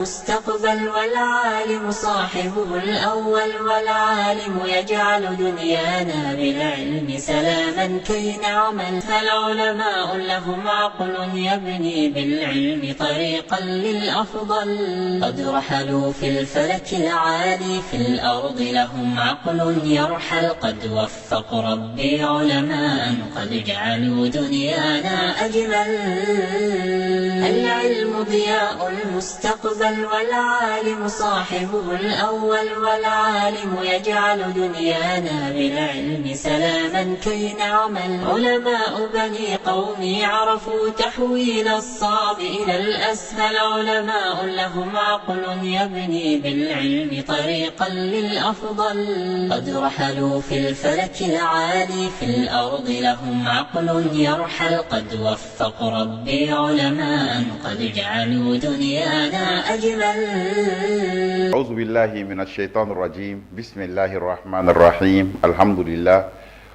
المستقبل والعالم صاحبه الأول والعالم يجعل دنيانا بالعلم سلاما كي نعمل. فالعلماء لهم عقل يبني بالعلم طريقا للأفضل. قد رحلوا في الفلك العالي في الأرض لهم عقل يرحل. قد وفق ربي علماء قد جعلوا دنيانا أجمل. العلم ضياء المستقبل والعالم صاحبه الأول والعالم يجعل دنيانا بالعلم سلاما كي نعمل. علماء بني قومي عرفوا تحويل الصعب إلى الأسهل. علماء لهم عقل يبني بالعلم طريقا للأفضل. قد رحلوا في الفلك العالي في الأرض لهم عقل يرحل. قد وفق ربي علماء قد جعلوا دنيانا أجمل. أعوذ بالله من الشيطان الرجيم. بسم الله الرحمن الرحيم. الحمد لله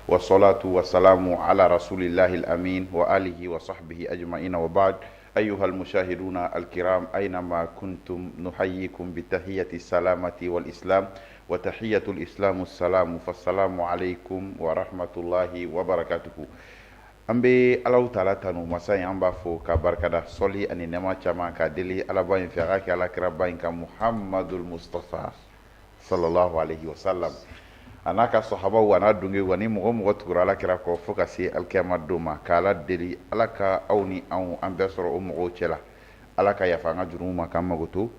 والصلاة والسلام على رسول الله الأمين وآله وصحبه أجمعين، وبعد. أيها المشاهدون الكرام أينما كنتم، نحييكم بتحية السلامة والإسلام، وتحية الإسلام السلام، فالسلام عليكم ورحمة الله وبركاته. An bɛ Alahu taala tanu, masa in an b'a fo ka barikada, sɔli ani nɛɛma caman ka deli Alaba in fɛ, a ka kɛ Alakiraba in kan, Muhamadul Mustafa sallallahu alaihi wasallam, a n'a ka sahabaw, a n'a dungew, ani mɔgɔ mɔgɔ tugura Alakira kɔ fo ka se alikiyama don ma. Ka Ala deli, Ala ka aw ni anw an bɛɛ sɔrɔ o mɔgɔw cɛ la. Ala ka yafa an ka jurumu ma, k'an magoto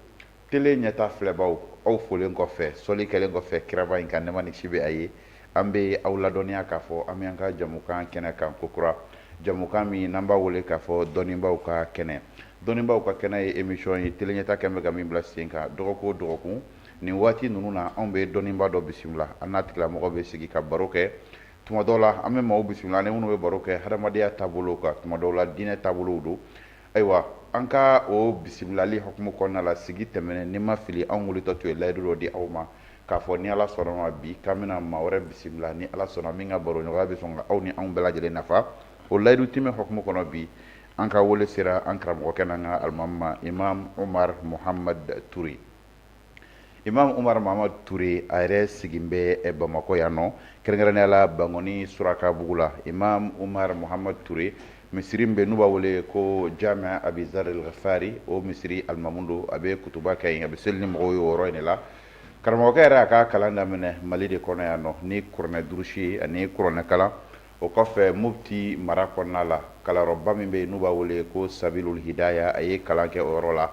tele ɲɛta filɛbaw. Aw folen kɔfɛ, sɔli kɛlen kɔfɛ kiraba in kan, nɛɛma ni kisi bɛ a ye, an bɛ aw ladɔnniya k'a fɔ an bɛ an ka jamukan kɛnɛ kan kokura, jamukan min n'an b'a wele k'a fɔ dɔnnibaaw ka kɛnɛ. Dɔnnibaaw ka kɛnɛ ye émission ye tele ɲɛta kɛn bɛ ka min bila sen kan dɔgɔkun o dɔgɔkun. Nin waati ninnu na, anw bɛ dɔnnibaa dɔ bisimila, an n'a tigilamɔgɔ bɛ sigi ka baro kɛ. Tuma dɔw la, an bɛ maaw bisimila ni minnu bɛ baro kɛ hadamadenya taabolo kan, tuma dɔw la diinɛ taabolow don. Ayiwa, an ka o bisimilali hukumu kɔnɔna la, sigi tɛmɛnen, ni ma fili, anw wulitɔ tun ye layidu dɔ di aw ma k'a fɔ ni Ala sɔnna ma, bi k'an bɛna maa wɛrɛ bisimila, ni Ala sɔnna, min ka baroɲɔgɔnya bɛ sɔn ka aw ni anw bɛɛ lajɛlen nafa. O layidu timɛ hukumu kɔnɔ, bi an ka wele sera an karamɔgɔkɛ n'an ka alimami ma, Imam Umar Muhamad Ture. Imam Umar Muhamad Ture, a yɛrɛ sigin bɛ Bamakɔ yan nɔ, kɛrɛnkɛrɛnnenya la Bankɔni Surakabugu la. Imam Umar Muhamad Ture, misiri min bɛ n'u b'a wele ko Jami Abizar El Ghafari, o misiri alimamu don. A bɛ kutuba kɛ yen, a bɛ seli ni mɔgɔw ye o yɔrɔ in de la. Karamɔgɔkɛ yɛrɛ y'a ka kalan daminɛ Mali de kɔnɔ yan nɔ ni kuranɛ durusi ye ani kuranɛ kalan. O kɔfɛ, Mopti mara kɔnɔna la, kalanyɔrɔba min bɛ yen n'u b'a wele ko Sabilul Hidaya, a ye kalan kɛ o yɔrɔ la.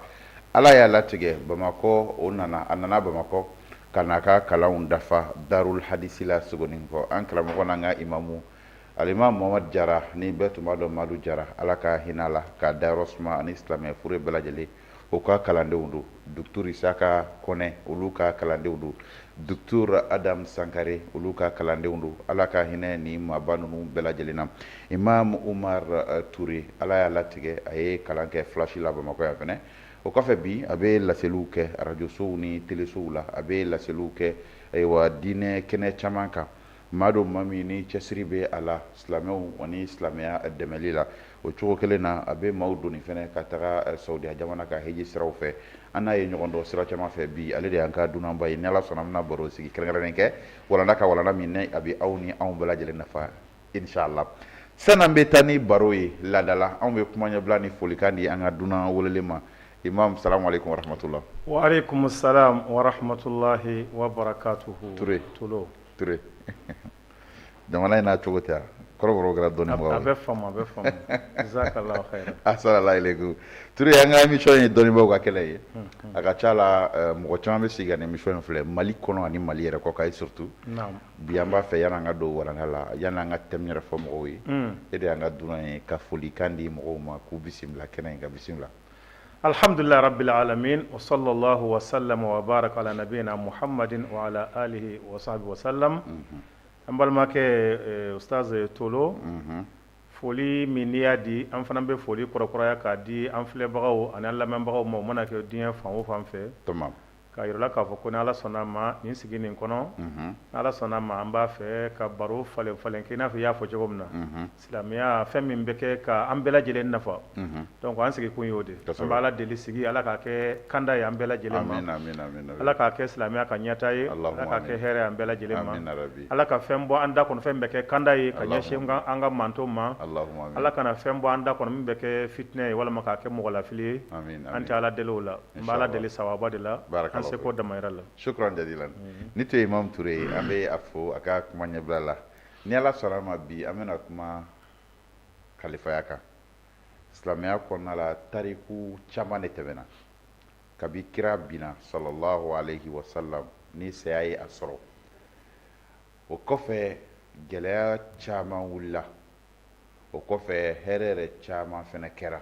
Ala y'a latigɛ Bamakɔ, o nana, a nana Bamakɔ ka n'a ka kalanw dafa Darul Hadisi la Sogonikɔ. An karamɔgɔ n'an ka imamu, alimami Muhamadu Jara, ni bɛɛ tun b'a dɔn Madu Jara, Ala ka hinɛ a la k'a dayɔrɔ suma, ani silamɛ fure bɛɛ lajɛlen, o ka kalandenw don. Docteur Isaka Kɔnɛ, olu ka kalandenw don. Docteur Adam Sankare, olu ka kalandenw don. Ala ka hinɛ ni maaba ninnu bɛɛ lajɛlen na. Imam Umar Ture, Ala y'a latigɛ a ye kalan kɛ Flash la Bamakɔ yan fɛnɛ. O kɔfɛ, bi a bɛ laseliw kɛ arajosow ni telesow la, a bɛ laseliw kɛ, ayiwa, diinɛ kɛnɛ caman kan. Maa don, maa min ni cɛsiri bɛ a la silamɛw ani silamɛya dɛmɛli la. O cogo kelen na, a bɛ maaw doni fɛnɛ ka taga Saudiya jamana ka heji siraw fɛ. An n'a ye ɲɔgɔn dɔn sira caman fɛ. Bi ale de y'an ka dunanba ye. Ni Ala sɔnna, an bɛna baro sigi kɛrɛnkɛrɛnnen kɛ walanda ka, walanda min ne a bɛ aw ni anw bɛɛ lajɛlen nafa, inshallah. Sanni an bɛ taa ni baro ye laadala, anw bɛ kuma ɲɛbila ni folikan di an ka dunan welelen ma. Imam, salamu aleykum wa rahmatullah. Wa aleykum salam wa rahmatullahi wa barakatuhu. Ture. Tolo. Ture, jamana in n'a cogo tɛ kɔrɔbɔrɔ kɛra dɔnnibagaw ye. A bɛ faamu, a bɛ faamu, jazakallahu khairan. Assalamu aleykum Ture, an ka émission ye dɔnnibaaw ka kɛlɛ ye. A ka ca la, mɔgɔ caman bɛ sigi ka nin émission in filɛ Mali kɔnɔ ani Mali yɛrɛ kɔ kan, surtout bi an b'a fɛ, yanni an ka don walanda la, yanni an ka thème yɛrɛ fɔ mɔgɔw ye, e de y'an ka dunan ye, ka folikan di mɔgɔw ma k'u bisimila kɛnɛ in ka bisimila. Alhamdulillah rabbil alamin wa sallallahu wa sallam wa baraka ala nabiyina Muhammadin wa ala alihi wa sahbihi wa sallam. An balimakɛ ustaz Tolo, foli min n'i y'a di, an fana bɛ foli kurakuraya k'a di an filɛbagaw ani an lamɛnbagaw ma, o mana kɛ diɲɛ fan o fan fɛ. K'a yira k'a fɔ ko ni Ala sɔnna a ma nin sigi nin kɔnɔ, ni Ala sɔnna a ma, an b'a fɛ ka baro falen falen kɛ i n'a fɔ i y'a fɔ cogo min na, silamɛya fɛn min bɛ kɛ ka an bɛɛ lajɛlen nafa. Donc an sigi kun y'o de ye. An bɛ Ala deli sigi Ala k'a kɛ kanda ye an bɛɛ lajɛlen ma. Ala k'a kɛ silamɛya ka ɲɛtaa ye, Ala k'a kɛ hɛrɛ ye an bɛɛ lajɛlen ma. Ala ka fɛn bɔ an da kɔnɔ fɛn bɛ kɛ kanda ye ka ɲɛsin an ka manton ma. Ala kana fɛn bɔ an da kɔnɔ min bɛ kɛ fitinɛ ye walima k'a kɛ mɔgɔlafili ye. An tɛ Ala deli o la. N bɛ Ala deli sawaba de la, an seko damayira la. Shukran jazilan. Nin tun ye Imam Ture ye, an bɛ a fo a ka kuma ɲɛbila la. Ni Ala sɔnna a ma bi an bɛna kuma kalifaya kan. Silamɛya kɔnɔna la tariku caman de tɛmɛna. Kabi kira binna sallallahu alayhi wa sallam ni saya ye a sɔrɔ. O kɔfɛ gɛlɛya caman wulila. O kɔfɛ hɛrɛ yɛrɛ caman fana kɛra.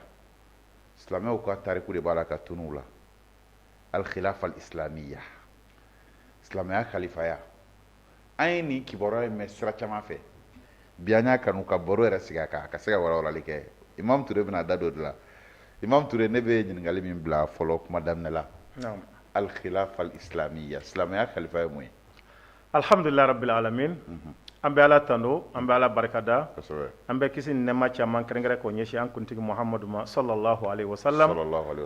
Silamɛw ka tariku de b'a la ka tunu u la. Al-khilafa al-islamiyya, silamɛya kalifaya. An ye nin kibaruya in mɛn sira caman fɛ. Bi an y'a kanu ka baro yɛrɛ sigi a kan, a ka se ka walawalali kɛ. Imam Ture bɛna da don o de la. Imam Ture, ne bɛ ɲininkali min bila fɔlɔ kuma daminɛ la. Al-khilafa al-islamiyya, silamɛya kalifa ye mun ye? Alhamdulilahi rabbil alamin. An bɛ Ala tando, an bɛ Ala barikada, an bɛ kisi ni nɛɛma caman kɛrɛnkɛrɛn k'o ɲɛsin an kuntigi Muhamadu ma sallallahu alaihi wasallam.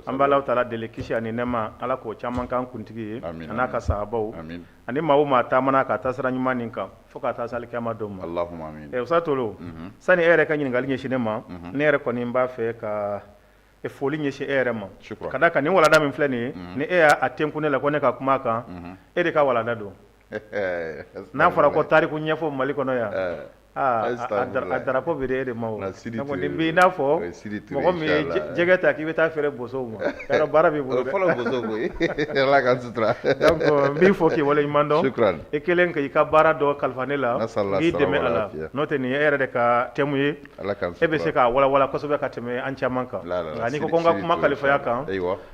An bɛ Alahu taala deli kisi ani nɛɛma Ala k'o caman k'an kuntigi ye, a n'a ka sahabaw ani maa o maa taamana ka taa sira ɲuman nin kan fo ka taa se alikiyama don ma. Ustaz Tolo, sani e yɛrɛ ka ɲininkali ɲɛsin ne ma, ne yɛrɛ kɔni b'a fɛ ka foli ɲɛsin e yɛrɛ ma, ka d'a kan nin walanda min filɛ nin ye, ni e y'a tɛnkun ne la ko ne ka kuma a kan, e de ka walanda don. N'a fɔra ko tariku ɲɛfɔ Mali kɔnɔ yan, aa a darapo bɛ di e de ma o. Nin b'i n'a fɔ mɔgɔ min ye jɛgɛ ta k'i bɛ taa feere bosow ma, yarɔ baara b'i bolo dɛ. Fɔlɔ bosow koyi, Ala k'an sutura. Donc n b'i fo k'i waleɲuman dɔn, i kɛlen k'i ka baara dɔ kalifa ne la, n b'i dɛmɛ a la, n'o tɛ nin ye e yɛrɛ de ka thème ye. E bɛ se k'a walawala kosɛbɛ ka tɛmɛ an caman kan, nka n'i ko ko n ka kuma kalifaya kan,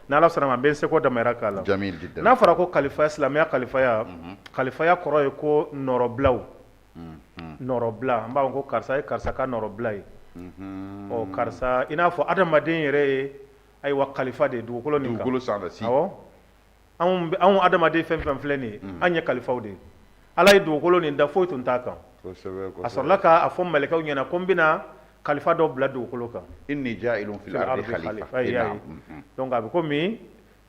n'Ala sɔnna ma n bɛ n seko damayira k'a la. N'a fɔra ko kalifaya, silamɛya kalifaya, kalifaya kɔrɔ ye ko nɔrɔbilaw, nɔrɔbila, an b'a fɔ ko karisa ye karisa ka nɔrɔbila ye, ɔ karisa i n'a fɔ adamaden yɛrɛ ye ayiwa kalifa de ye dugukolo nin kan, awɔ. Anw adamaden fɛn fɛn filɛ nin ye, an ye kalifaw de ye. Ala ye dugukolo nin da, foyi tun t'a kan. A sɔrɔla k'a fɔ mɛlɛkɛw ɲɛna ko n bɛna kalifa dɔ bila dugukolo kan. Inni ja'ilun fil ardi khalifa. Donc a bɛ komi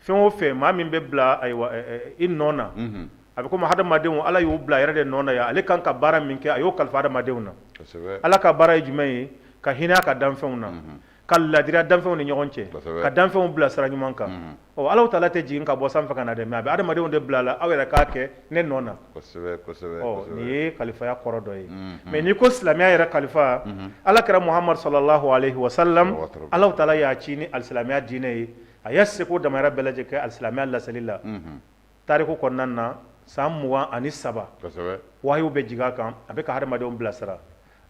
fɛn o fɛn maa min bɛ bila ayiwa i nɔ na, a bɛ komi hadamadenw Ala y'u bila a yɛrɛ de nɔ na yan. Ale kan ka baara min kɛ, a y'o kalifa hadamadenw na. Ala ka baara ye jumɛn ye? Ka hinɛ a ka danfɛnw na. Ka ladiriya danfɛnw ni ɲɔgɔn cɛ, ka danfɛnw bila sira ɲuman kan. Ɔ Alahu taala tɛ jigin ka bɔ sanfɛ ka na dɛ, mais a bɛ adamadenw de bila a la, aw yɛrɛ k'a kɛ ne nɔ na. Ɔ nin ye kalifaya kɔrɔ dɔ ye. Mais n'i ko silamɛya yɛrɛ kalifa, Ala kira Muhamadu salalahu alehi wasalam, Alahu taala y'a ci ni alisilamɛya diinɛ ye, a y'a seko damayira bɛɛ lajɛlen kɛ alisilamɛya laseli la. Tariku kɔnɔna na, san 23, wahiyu bɛ jigin a kan, a bɛ ka hadamadenw bilasira.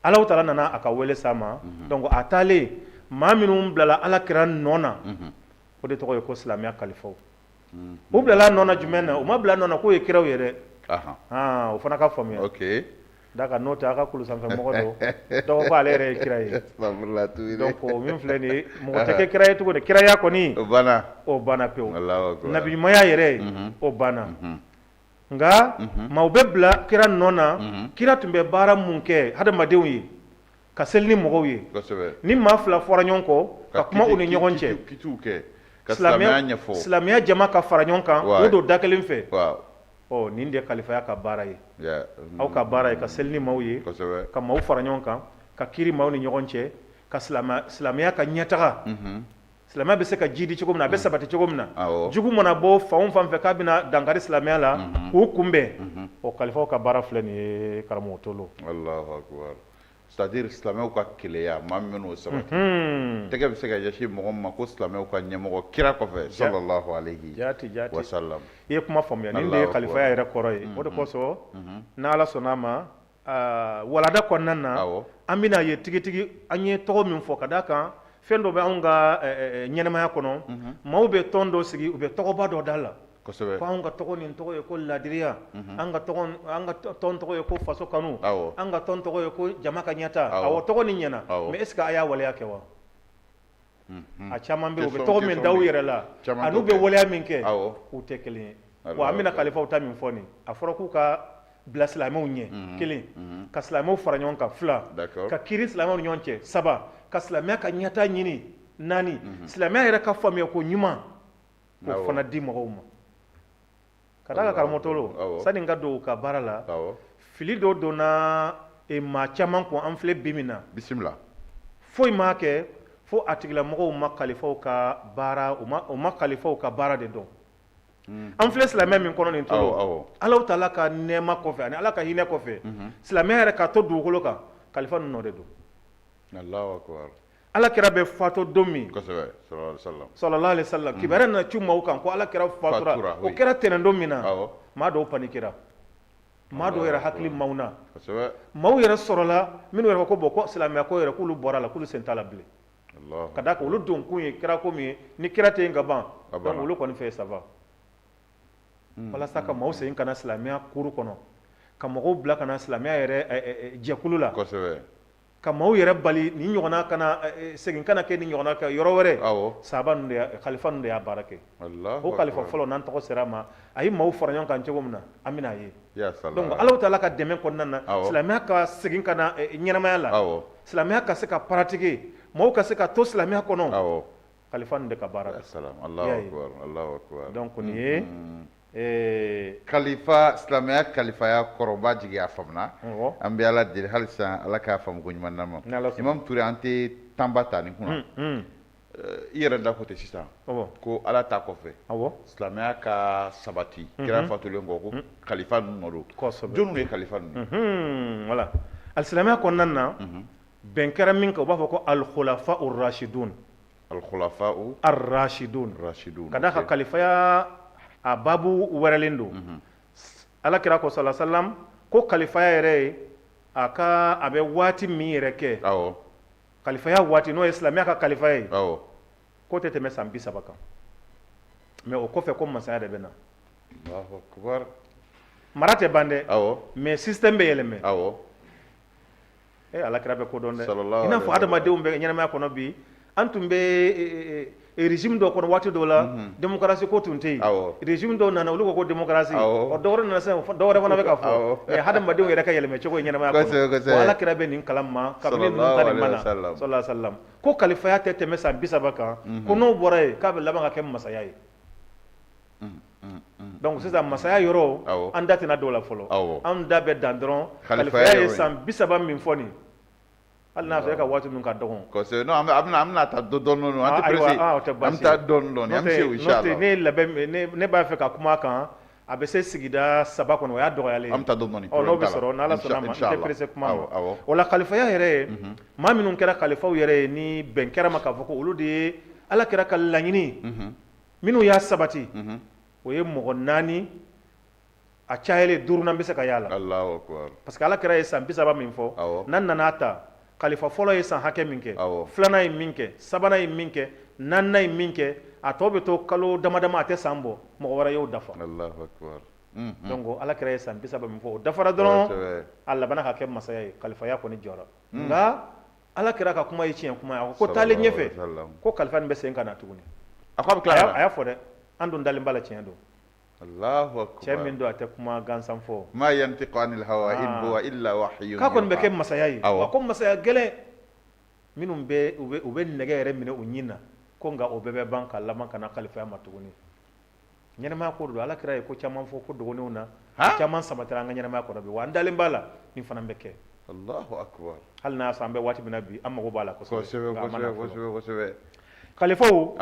Alahu taala nana a ka wele s'a ma, donc a taalen maa minnu bilala Ala kira nɔ na, o de tɔgɔ ye ko silamɛya kalifaw. U bilala nɔ na jumɛn na? U ma bila nɔ na k'o ye kiraw ye dɛ, o fana ka faamuya. Da kan n'o tɛ a ka kulu sanfɛ mɔgɔ dɔ dɔw ko ale yɛrɛ ye kira ye. Donc o min filɛ nin ye, mɔgɔ tɛ kɛ kira ye tuguni, kiraya kɔni o banna pewu, nabiɲumanya yɛrɛ o banna. Nka maaw bɛ bila kira nɔ na, kira tun bɛ baara mun kɛ hadamadenw ye, ka seli ni mɔgɔw ye, ni maa fila fɔra ɲɔgɔn kɔ ka kuma u ni ɲɔgɔn cɛ, silamɛya jama ka fara ɲɔgɔn kan, u don da kelen fɛ. Ɔ nin de ye kalifaya ka baara ye, aw ka baara ye ka seli ni maaw ye, ka maaw fara ɲɔgɔn kan, ka kiri maaw ni ɲɔgɔn cɛ, ka silamɛya ka ɲɛtaga. Silamɛya bɛ se ka jidi cogo min na, a bɛ sabati cogo min na, jugu mana bɔ fan o fan fɛ k'a bɛna dankari silamɛya la, k'u kunbɛn, o kalifaw ka baara filɛ nin ye karamɔgɔ Tolo. Alahu akibaru c'est à dire silamɛw ka kelenya maa min bɛn'o sabati, tɛgɛ bɛ se ka ɲɛsin mɔgɔ min ma ko silamɛw ka ɲɛmɔgɔ kira kɔfɛ sallallahu alayhi wa sallam. I ye kuma faamuya, nin de ye kalifaya yɛrɛ kɔrɔ ye, o de kosɔn n'Ala sɔnn'a ma walanda kɔnɔna na, an bɛna ye tigitigi an ye tɔgɔ min fɔ ka d'a kan fɛn dɔ bɛ anw ka ɲɛnamaya kɔnɔ, maaw bɛ tɔn dɔ sigi, u bɛ tɔgɔba dɔ da la, ko anw ka tɔgɔ nin tɔgɔ ye ko ladiriya, an ka tɔn tɔgɔ ye ko faso kanu, an ka tɔn tɔgɔ ye ko jama ka ɲɛtaa. Awɔ, tɔgɔ nin ɲɛna, mais est ce que a y'a waleya kɛ wa? A caman bɛ u bɛ tɔgɔ min da u yɛrɛ la, an'u bɛ waleya min kɛ, u tɛ kelen ye. Wa an bɛna kalifaw ta min fɔ nin, a fɔra k'u ka bila silamɛw ɲɛ, kelen, ka silamɛw fara ɲɔgɔn kan, fila, ka kiiri silamɛw ni ɲɔgɔn cɛ, saba, ka silamɛya ka ɲɛtaa ɲini, naani, silamɛya yɛrɛ ka faamuya ko ɲuman k'o fana di mɔgɔw ma. Ka d'a kan, karamɔgɔ Tolo, sani n ka don u ka baara la, fili dɔ donna maa caman kun. An filɛ bi min na, bisimila, foyi m'a kɛ fo a tigilamɔgɔw ma kalifaw ka baara, u ma kalifaw ka baara de dɔn. An filɛ silamɛ min kɔnɔ nin, Tolo, Ala taala ka nɛɛma kɔfɛ ani Ala ka hinɛ kɔfɛ, silamɛya yɛrɛ ka to dugukolo kan, kalifa ninnu nɔ de don. Ala kira bɛ fatɔ don min, sallallahu alaihi wasallam, kibaruya nana cun maaw kan ko Ala kira fatura. O kɛra tɛnɛn don min na, maa dɔw panikera, maa dɔw yɛrɛ hakili maaw na, maaw yɛrɛ sɔrɔla minnu yɛrɛ ko bon, ko silamɛya ko yɛrɛ, k'olu bɔra la, k'olu sen t'a la bilen, ka d'a kan olu don kun ye kira ko min ye, ni kira tɛ yen ka ban, donc olu kɔni fɛ ça va. Walasa ka maaw segin ka na silamɛya kuru kɔnɔ, ka mɔgɔw bila ka na silamɛya yɛrɛ jɛkulu la, ka maaw yɛrɛ bali ni ɲɔgɔnna kana segin kana kɛ ni ɲɔgɔnna kɛ yɔrɔ wɛrɛ, sahaba ninnu de y'a, kalifa ninnu de y'a baara kɛ. O kalifa fɔlɔ, n'an tɔgɔ sera a ma, a ye maaw fara ɲɔgɔn kan cogo min na, an bɛna a ye. Donc Ala taala ka dɛmɛ kɔnɔna na, silamɛya ka segin ka na ɲɛnamaya la, silamɛya ka se ka pratiquer, maaw ka se ka to silamɛya kɔnɔ, kalifa ninnu de ka baara. Donc nin ye Kalifa, silamɛya kalifaya kɔrɔba jigi a faamuna. An bɛ Ala deli halisa, Ala k'a faamu ko ɲuman d'an ma. Imam Ture, an tɛ tanba ta nin kunna. I yɛrɛ da ko ten sisan ko Ala ta kɔfɛ, silamɛya ka sabati kira fatulen kɔ, ko kalifa ninnu nɔ don. Jɔnniw ye kalifa ninnu ye? Voilà, alisilamɛya kɔnɔna na, bɛn kɛra min kan, u b'a fɔ ko al-khulafa ar-rashidun. Al-khulafa ar-rashidun. Rashidun. Ka d'a kan kalifaya a babu wɛrɛlen don. Ala kira ko sallallahu alaihi wasallam ko kalifaya yɛrɛ ye a ka a bɛ waati min yɛrɛ kɛ, kalifaya waati, n'o ye silamɛya ka kalifaya ye, k'o tɛ tɛmɛ san 30 kan. Mais o kɔfɛ, ko masaya de bɛ na. Mara tɛ ban dɛ, mais système bɛ yɛlɛmɛ. Ala kira bɛ ko dɔn dɛ. I n'a fɔ adamadenw bɛ ɲɛnamaya kɔnɔ bi, an tun bɛ régime dɔ kɔnɔ waati dɔw la, démocratie ko tun tɛ yen. Régime dɔw nana, olu ko ko démocratie. Ɔ, dɔw wɛrɛ nana sisan, dɔw wɛrɛ fana bɛ ka fɔ. Mais hadamadenw yɛrɛ ka yɛlɛmɛ cogo ye ɲɛnamaya kɔnɔ, Ala kira bɛ nin kalan ma kabini ninnu ta nin ma na, sallallahu alaihi wasallam, ko kalifaya tɛ tɛmɛ san 30 kan, ko n'o bɔra yen, k'a bɛ laban ka kɛ masaya ye. Donc sisan masaya yɔrɔ, an da tɛna don o la fɔlɔ. An da bɛ dan dɔrɔn kalifaya ye san 30 min fɔ nin, hali n'a sɔrɔ e ka waati ninnu ka dɔgɔn. Kosɛbɛ. Non, an bɛna taa dɔɔnin dɔɔnin, an tɛ pressé, an bɛ taa dɔɔnin dɔɔnin, an bɛ se inchallah. Ne ye labɛn, ne b'a fɛ ka kuma a kan, a bɛ se sigida saba kɔnɔ, o y'a dɔgɔyalen ye. An bɛ taa dɔɔnin dɔɔnin. Ɔ, n'o bɛ sɔrɔ, n'Ala sɔnna a ma, n tɛ pressé kuma ma. O la, kalifaya yɛrɛ ye, maa minnu kɛra kalifaw yɛrɛ ye, ni bɛn kɛra ma k'a fɔ ko olu de ye Ala kira ka laɲini minnu y'a sabati, o ye mɔgɔ naani, a cayalen duurunan bɛ se ka y'a la. Parce que Ala kira ye san 30 min fɔ, n'an nana ta, kalifa fɔlɔ ye san hakɛ min kɛ, filanan ye min kɛ, sabanan ye min kɛ, naaninan ye min kɛ, a tɔ bɛ to kalo dama dama, a tɛ san bɔ, mɔgɔ wɛrɛ y'o dafa. Donc Ala kira ye san 30 min fɔ, o dafara dɔrɔn, a labanna ka kɛ masaya ye, kalifaya kɔni jɔra. Nka Ala kira ka kuma ye tiɲɛ kuma ye. A ko taalen ɲɛfɛ, ko kalifa nin bɛ segin ka na tuguni. A ko a bɛ tila. A y'a fɔ dɛ, an dun dalen b'a la, tiɲɛ don. Cɛ min don, a tɛ kuma gansan fɔ. Ma yantiqu anil hawa in huwa illa wahyun. K'a kɔni bɛ kɛ masaya ye, wa ko masaya gɛlɛn minnu bɛ u bɛ nɛgɛ yɛrɛ minɛ u ɲin na, ko nka o bɛɛ bɛ ban ka laban ka na kalifaya ma tuguni. Ɲɛnamaya ko don. Ala kira ye ko caman fɔ ko dɔgɔninw na, caman sabatira an ka ɲɛnamaya kɔnɔ bi, wa an dalen b'a la nin fana bɛ kɛ. Hali n'a sɔrɔ an bɛ waati min na bi, an mago b'a la kosɛbɛ. Kalifaw,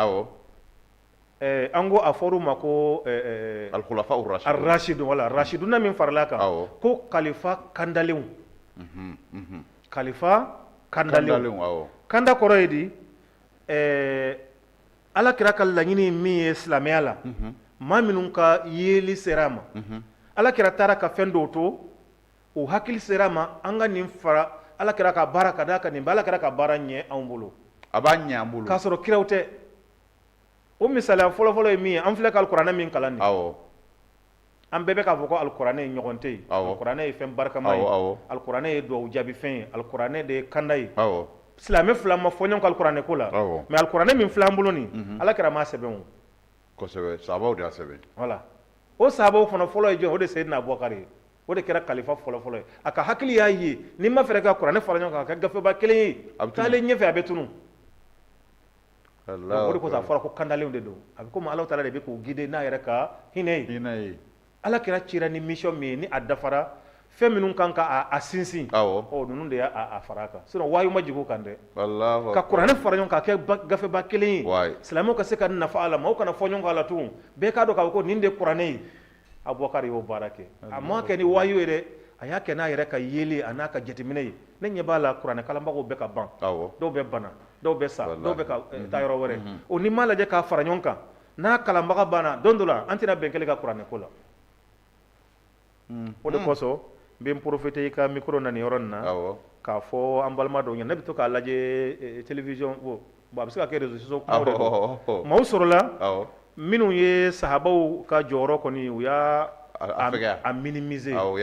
an ko a fɔr'u ma ko al-khulafa ar-rashidun, wala rashiduna min farala kan, ko kalifa kandalenw, kalifa kandalenw. Kanda kɔrɔ ye di? Ala kira ka laɲini min ye silamɛya la, maa minnu ka yeli sera a ma, Ala kira taara ka fɛn dɔw to, u hakili sera a ma, an ka nin fara Ala kira ka baara ka d'a kan nin bɛ Ala kira ka baara ɲɛ anw bolo. A b'a ɲɛ an bolo. K'a sɔrɔ kiraw tɛ. O misaliya fɔlɔfɔlɔ ye min ye, an filɛ ka alikuranɛ min kalan nin, an bɛɛ bɛ k'a fɔ ko alikuranɛ ɲɔgɔn tɛ yen, alikuranɛ ye fɛn barikama ye, alikuranɛ ye dugawu jaabi fɛn ye, alikuranɛ de ye kanda ye. Silamɛ fila ma fɔ ɲɔgɔn kɔ alikuranɛ ko la. Mais alikuranɛ min filɛ an bolo nin, Ala kira m'a sɛbɛn o. Kosɛbɛ, sahabaw de y'a sɛbɛn. Voilà. O sahabaw fana fɔlɔ ye jɔn? O de Seyidina Abubakari ye. O de kɛra kalifa fɔlɔfɔlɔ ye. A ka hakili y'a ye n'i ma fɛɛrɛ ka kuranɛ fara ɲɔgɔn kan ka kɛ gafeba kelen ye, taalen ɲɛfɛ a bɛ tunun. O de kosɔn a fɔra ko kandalenw de don. A bɛ komi Alahu taala de bɛ k'u guider n'a yɛrɛ ka hinɛ ye. Ala kira cira ni mission min ye, ni a dafara, fɛn minnu kan ka a sinsin, ɔ ninnu de y'a fara a kan. Sinon wahayu ma jigin u kan dɛ. Ka kuranɛ fara ɲɔgɔn kan ka kɛ gafeba kelen ye, silamɛw ka se ka nafa a la, maaw kana fɔ ɲɔgɔn kɔ a la tugun, bɛɛ k'a dɔn k'a fɔ ko nin de ye kuranɛ ye. Abubakar y'o baara kɛ. A ma kɛ ni wahayu ye dɛ, a y'a kɛ n'a yɛrɛ ka yeli a n'a ka jateminɛ ye. Ne ɲɛ b'a la kuranɛ kalanbagaw bɛ ka ban, dɔw bɛ bana, dɔw bɛ sa, dɔw bɛ ka taa yɔrɔ wɛrɛ. O n'i m'a lajɛ k'a fara ɲɔgɔn kan, n'a kalanbaga banna, don dɔ la an tɛna bɛn kelen kan kuranɛ ko la. O de kosɔn n bɛ n profiter i ka micro na nin yɔrɔ in na k'a fɔ an balima dɔw ɲɛna. Ne bɛ to k'a lajɛ télévision, bon a bɛ se ka kɛ réseaux sociaux kumaw de don. Maaw sɔrɔla minnu ye sahabaw ka jɔyɔrɔ kɔni, u y'a a minimiser, ko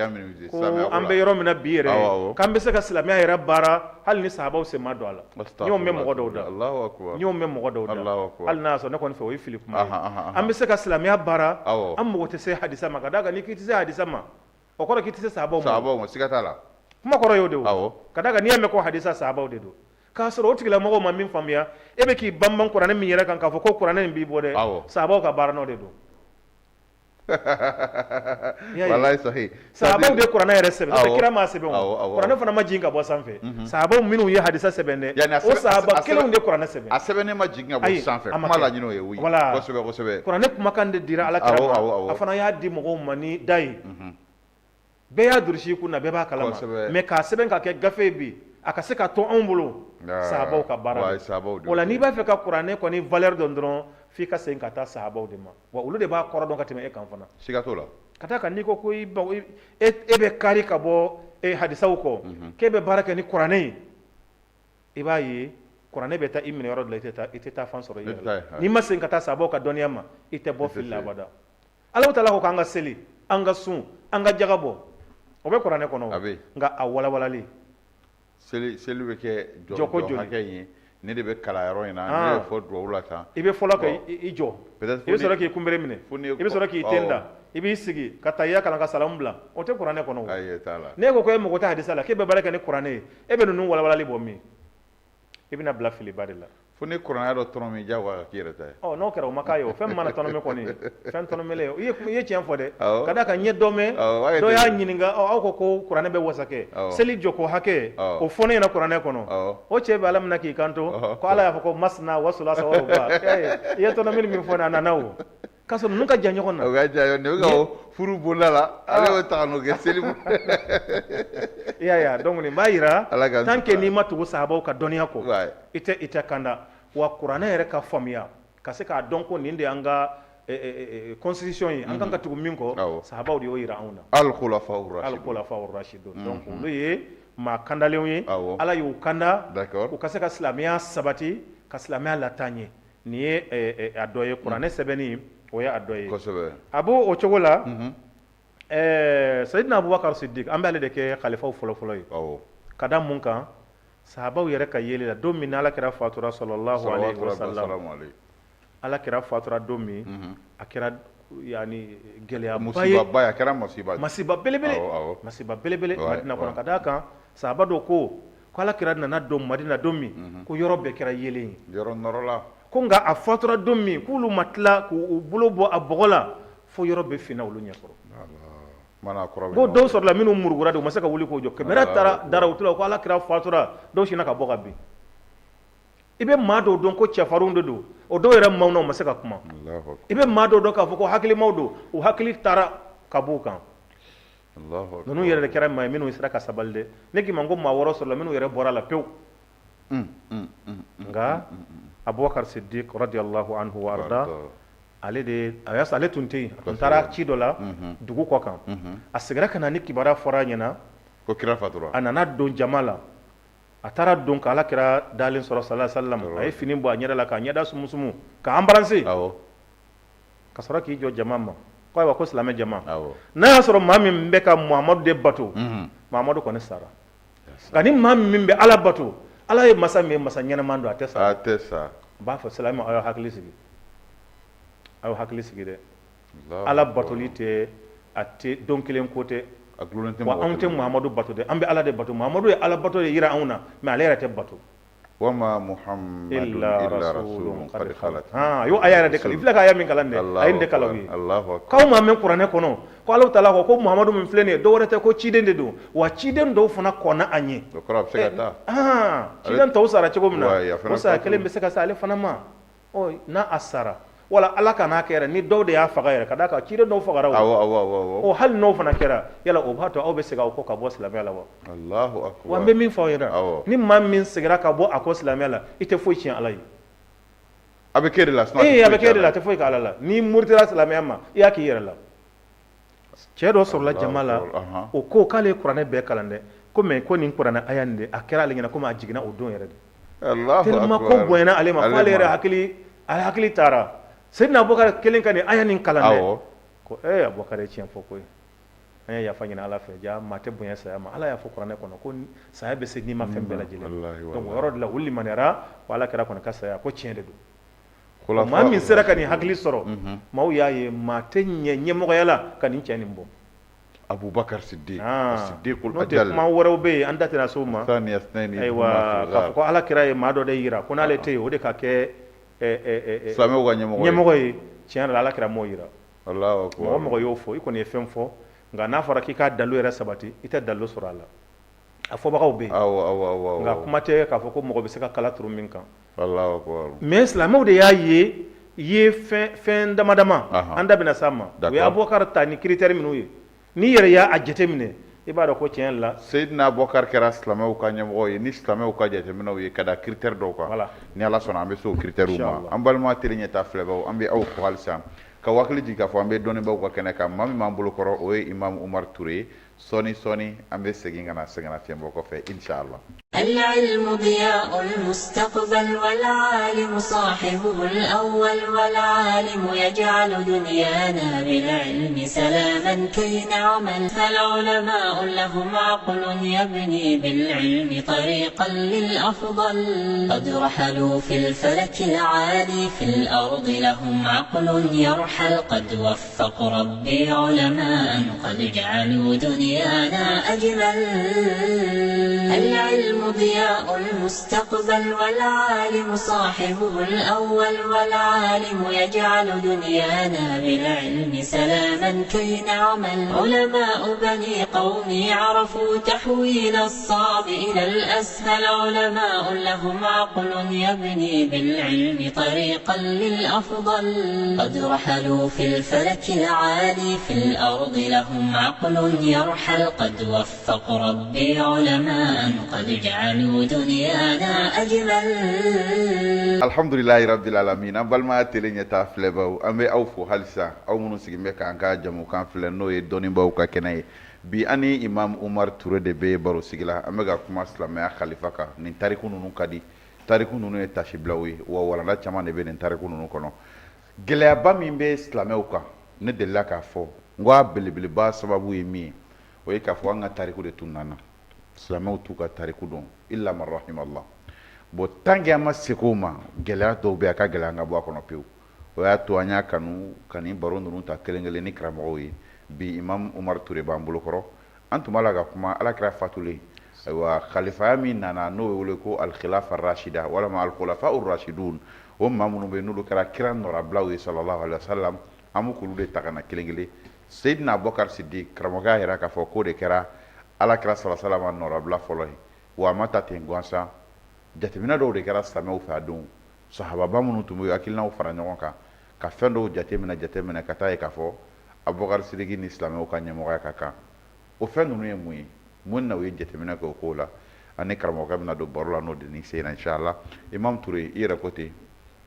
an bɛ yɔrɔ min na bi yɛrɛ, k'an bɛ se ka silamɛya yɛrɛ baara hali ni sahabaw sen ma don a la. N y'o mɛn mɔgɔ dɔw da, n y'o mɛn mɔgɔ dɔw da, hali n'a y'a sɔrɔ ne kɔni fɛ o ye fili kuma ye. An bɛ se ka silamɛya baara, an mago tɛ se hadisa ma. Ka d'a kan n'i k'i tɛ se hadisa ma, o kɔrɔ k'i tɛ se sahabaw ma. Siga t'a la. Kuma kɔrɔ y'o de ye. Ka d'a kan n'i y'a mɛn ko hadisa, sahabaw de don. K'a sɔrɔ o tigilamɔgɔw ma min faamuya, e bɛ k'i banban kuranɛ min yɛrɛ kan k'a fɔ ko kuranɛ in b'i bɔ dɛ, sahabaw ka baara nɔ de don. Sahabaw de kuranɛ yɛrɛ sɛbɛn, n'o tɛ kira m'a sɛbɛn o, kuranɛ fana ma jigin ka bɔ sanfɛ. Sahabaw minnu ye hadisa sɛbɛn dɛ, o sahaba kelenw de kuranɛ sɛbɛn. A sɛbɛnnen ma jigin ka bɔ sanfɛ, kuma laɲini o ye, oui, kosɛbɛ kosɛbɛ. Kuranɛ kumakan de dira Ala kira ma, a fana y'a di mɔgɔw ma ni da ye. Bɛɛ y'a durusi i kun na, bɛɛ b'a kalama, mais k'a sɛbɛn ka kɛ gafe ye bi, a ka se ka to anw bolo, sahabaw ka baara don. O la n'i b'a fɛ ka kuranɛ kɔni valeur dɔn dɔrɔn, f'i ka segin ka taa sahabaw de ma. Wa olu de b'a kɔrɔ dɔn ka tɛmɛ e kan fana. Siga t'o la. Ka d'a kan n'i ko ko i e bɛ kari ka bɔ hadisaw kɔ, k'e bɛ baara kɛ ni kuranɛ ye, i b'a ye kuranɛ bɛ taa i minɛ yɔrɔ dɔ la, i tɛ taa fan sɔrɔ i yɛrɛ la. N'i ma segin ka taa sahabaw ka dɔnniya ma, i tɛ bɔ fili la abada. Alahu taala ko k'an ka seli, an ka sun, an ka jaga bɔ, o bɛ kuranɛ kɔnɔ, a bɛ nka a walawalali seli seli bɛ kɛ jɔko joli hakɛ in ye, ne de bɛ kalan yɔrɔ in na, ne bɛ fɔ dugawu la tan. I bɛ fɔlɔ ka i jɔ, i bɛ sɔrɔ k'i kunbere minɛ, i bɛ sɔrɔ k'i ten da, i b'i sigi ka tahiya kalan ka salamu bila, o tɛ kuranɛ kɔnɔ o. N'e ko ko e mago tɛ hadisa la, k'e bɛ baara kɛ ni kuranɛ ye, e bɛ ninnu walawalali bɔ min? I bɛna bila filiba de la. Fo ni kuranɛ dɔ tɔnɔmi diyagoya ka k'i yɛrɛ ta ye. Ɔ n'o kɛra o ma k'a ye o. Fɛn min mana tɔnɔmi kɔni, fɛn tɔnɔmilen i ye tiɲɛ fɔ dɛ. Ka d'a kan n ye dɔ mɛn, dɔ y'a ɲininka, ɔ aw ko ko kuranɛ bɛ wasa kɛ, seli jɔko hakɛ, o fɔ ne ɲɛna kuranɛ kɔnɔ. O cɛ bɛ Ala minɛ k'i kanto ko Ala y'a fɔ ko masna wa sulasa wa ruba. I ye tɔnɔmili min fɔ nin ye, a nana o. K'a sɔrɔ ninnu ka jan ɲɔgɔn na. O ka jan ɲɔgɔn na. O bɛ ka furu bonda la, ale y'o ta ka n'o kɛ seli. I y'a ye wa? Donc nin b'a jira tant que n'i ma tugu sahabaw ka dɔnniya kɔ, i tɛ kanda. Wa kuranɛ yɛrɛ ka faamuya, ka se k'a dɔn ko nin de y'an ka constitution ye, an kan ka tugu min kɔ, sahabaw de y'o jira anw na. Al-khulafa ar-rashidun. Donc olu ye maa kandalenw ye, Ala y'u kanda u ka se ka silamɛya sabati, ka silamɛya lataa ɲɛ. Nin ye a dɔ ye kuranɛ sɛbɛnni, o ye a dɔ ye. A b'o o cogo la, Seyidina Abubakar Sidik, an b'ale de kɛ khalifaw fɔlɔfɔlɔ ye. Ka da mun kan? Sahabaw yɛrɛ ka yeli la, don min Ala kira fatura sallallahu alaihi wasallam, Ala kira fatura don min, a kɛra yani gɛlɛyaba ye, a kɛra masiba masiba belebele, masiba belebele Madina kɔnɔ. Ka d'a kan sahaba dɔw ko ko Ala kira nana don Madina don min, ko yɔrɔ bɛɛ kɛra yeelen ye, yɔrɔ nɔrɔla. Ko nka a fatura don min, k'olu ma tila k'u bolo bɔ a bɔgɔ la fo yɔrɔ bɛɛ finna olu ɲɛkɔrɔ. Ko dɔw sɔrɔla minnu murugura de, u ma se ka wuli k'o jɔ. Kibaruya taara dara u tulo ko Ala kira fatura, dɔw sinna ka bɔ ka bin. I bɛ maa dɔw dɔn ko cɛfarinw de don, o dɔw yɛrɛ maaw na u ma se ka kuma. I bɛ maa dɔw dɔn k'a fɔ ko hakilimaw don, u hakili taara ka b'u kan. Ninnu yɛrɛ de kɛra maa ye minnu sera ka sabali dɛ. Ne k'i ma ko maa wɔɔrɔ sɔrɔla minnu yɛrɛ bɔra la pewu. Nka Abubakar Sidik radiyallahu anhu wa arda, ale de a y'a sɔrɔ ale tun tɛ yen, a tun taara ci dɔ la dugu kɔ kan. A seginna ka na ni kibaruya fɔra a ɲɛna ko kira fatura. A nana don jama la, a taara don ka Ala kira dalen sɔrɔ sallallahu alaihi wasallam, a ye fini bɔ a ɲɛda la k'a ɲɛda sumusumu k'a embrasser, ka sɔrɔ k'i jɔ jama ma ko ayiwa ko silamɛ jama, n'a y'a sɔrɔ maa min bɛ ka Muhamadu de bato, Muhamadu kɔni sara. Nka ni maa min bɛ Ala bato, Ala ye masa min ye, masa ɲɛnama don, a tɛ sa. A tɛ sa. A b'a fɔ silamɛ, aw y'aw hakili sigi, aw y'aw hakili sigi dɛ. Ala batoli tɛ a tɛ don kelen ko tɛ wa anw tɛ Muhamadu bato dɛ an bɛ Ala de bato Muhamadu ye Ala bato de jira anw na mais ale yɛrɛ tɛ bato wa ma Muhammadun illa rasulun qad khalat a y'o aya yɛrɛ de kalan i filɛ ka aya min kalan dɛ a ye nin de kalan u ye k'aw m'a mɛn kuranɛ kɔnɔ ko Alahu taala ko ko Muhamadu min filɛ nin ye dɔwɛrɛ tɛ ko ciden de don wa ciden dɔw fana kɔnna a ɲɛ o kɔrɔ a bɛ se ka taa ciden tɔw sara cogo min na o saya kelen bɛ se ka se ale fana ma ɔ n'a a sara wala Ala kan'a kɛ yɛrɛ ni dɔw de y'a faga yɛrɛ ka d'a kan ciden dɔw fagara o, awɔ awɔ awɔ ɔ hali n'o fana kɛra yala o b'a to aw bɛ segin aw kɔ ka bɔ silamɛya la wa, Alahu akibaru, wa n bɛ min fɔ aw ɲɛna ni maa min seginna ka bɔ a kɔ silamɛya la i tɛ foyi tiɲɛ Ala ye, a bɛ k'e de la sinon a bɛ k'e de la a tɛ foyi kɛ Ala la n'i murutira silamɛya ma i y'a k'i yɛrɛ la cɛ dɔ sɔrɔla jama la o ko k'ale ye kuranɛ bɛɛ kalan dɛ ko mais ko nin kuranɛ aya nin de a kɛra ale ɲɛna komi a jiginna o don yɛrɛ de tellement ko bonyana ale ma f'ale yɛrɛ hakili a hakili taara Seydina Abubakar kelen ka nin aya nin kalan dɛ ko ee Abubakar ye tiɲɛ fɔ koyi an ye yafa ɲini Ala fɛ ja maa tɛ bonya saya ma Ala y'a fɔ kuranɛ kɔnɔ ko saya bɛ se n'i ma fɛn bɛɛ lajɛlen donc o yɔrɔ de la u limaniyara ko Ala kira kɔni ka saya ko tiɲɛ de don maa min sera ka nin hakili sɔrɔ maaw y'a ye maa tɛ ɲɛ ɲɛmɔgɔya la ka nin cɛ nin bɔ Abubakar Siddiq Siddiqul n'o tɛ kuma wɛrɛw bɛ yen an da tɛna s'o ma ayiwa k'a fɔ ko Ala kira ye maa dɔ de jira ko n'ale tɛ yen o de ka kɛ silamɛw ka ɲɛmɔgɔ ye tiɲɛ yɛrɛ la Ala kira m'o jira mɔgɔ o mɔgɔ y'o fɔ i kɔni ye fɛn fɔ nka n'a fɔra k'i ka dalu yɛrɛ sabati i tɛ dalu sɔrɔ a la a fɔbagaw bɛ yen nka kuma tɛ k'a fɔ ko mɔgɔ bɛ se ka kala turu min kan mais silamɛw de y'a ye ye fɛn dama dama an da bɛna s'a ma u ye Abubakar ta ni critère minnu ye n'i yɛrɛ y'a jateminɛ i b'a dɔn ko tiɲɛ la Seyidina Abubakar kɛra silamɛw ka ɲɛmɔgɔ ye ni silamɛw ka jateminɛw ye ka da critère dɔw kan ni Ala sɔnna an bɛ se o critère ma an balima télé ɲɛta filɛbagaw an bɛ aw fo halisa ka hakili jigin k'a fɔ an bɛ dɔnnibaaw ka kɛnɛ kan maa min b'an bolo kɔrɔ o ye Imam Umaru Ture ye Sɔɔni sɔɔni an bɛ segin ka na sɛgɛnnafiɲɛbɔ kɔfɛ inshallah. العلم ضياء المستقبل والعالم صاحبه الأول والعالم يجعل دنيانا بالعلم سلاما كي نعمل فالعلماء لهم عقل يبني بالعلم طريقا للأفضل قد رحلوا في الفلك العالي في الأرض لهم عقل يرحل قد وفق ربي علماء قد جعلوا دنيانا أجمل العلم ضياء المستقبل والعالم صاحبه الأول والعالم يجعل دنيانا بالعلم سلاما كي نعمل علماء بني قومي عرفوا تحويل الصعب إلى الأسهل علماء لهم عقل يبني بالعلم طريقا للأفضل قد رحلوا في الفلك العالي في الأرض لهم عقل يرحل قد وفق ربي علماء قد جعلوا دنيانا أجمل Alhamdulilahi rabbil alamin an balima télé ɲɛta filɛbaw an bɛ aw fo halisa aw minnu sigilen bɛ k'an ka jamukan filɛ n'o ye dɔnnibaaw ka kɛnɛ ye bi an ni imam Umar Ture de bɛ baro sigi la an bɛ ka kuma silamɛya khalifa kan nin tariku ninnu ka di tariku ninnu ye tasibilaw ye wa walanda caman de bɛ nin tariku ninnu kɔnɔ gɛlɛyaba min bɛ silamɛw kan ne delila k'a fɔ n ko a belebeleba sababu ye min ye o ye k'a fɔ an ka tariku de tununna an na silamɛw t'u ka tariku dɔn illa man rahimallah bon tant que an ma segin o ma gɛlɛya dɔw bɛ a ka gɛlɛn an ka bɔ a kɔnɔ pewu o y'a to an y'a kanu ka nin baro ninnu ta kelen kelen ni karamɔgɔw ye bi imam Umar Ture b'an bolo kɔrɔ an tun b'a la ka kuma alakira fatulen ayiwa khalifaya min nana n'o bɛ wele ko alkhilafa rashida walama alkhulafa rashidun o maa minnu bɛ n'olu kɛra kira nɔrabilaw ye sallallahu alaihi wasallam an b'u k'olu de ta ka na kelen kelen Seyidina Abubakar Sidik karamɔgɔkɛ y'a jira k'a fɔ k'o de kɛra alakira sallallahu alaihi wasallam nɔrabila fɔlɔ ye wa a ma ta ten gansan jateminɛ dɔw de kɛra silamɛw fɛ a don sahababa minnu tun bɛ yen hakilinaw fara ɲɔgɔn kan ka fɛn dɔw jateminɛ jateminɛ ka taa ye k'a fɔ Abubakar Sidiki ni silamɛw ka ɲɛmɔgɔya ka kan o fɛn ninnu ye mun ye mun na u ye jateminɛ kɛ o ko la ani karamɔgɔkɛ bɛna don baro la n'o de ni sen na inshallah Imam Ture i yɛrɛ ko ten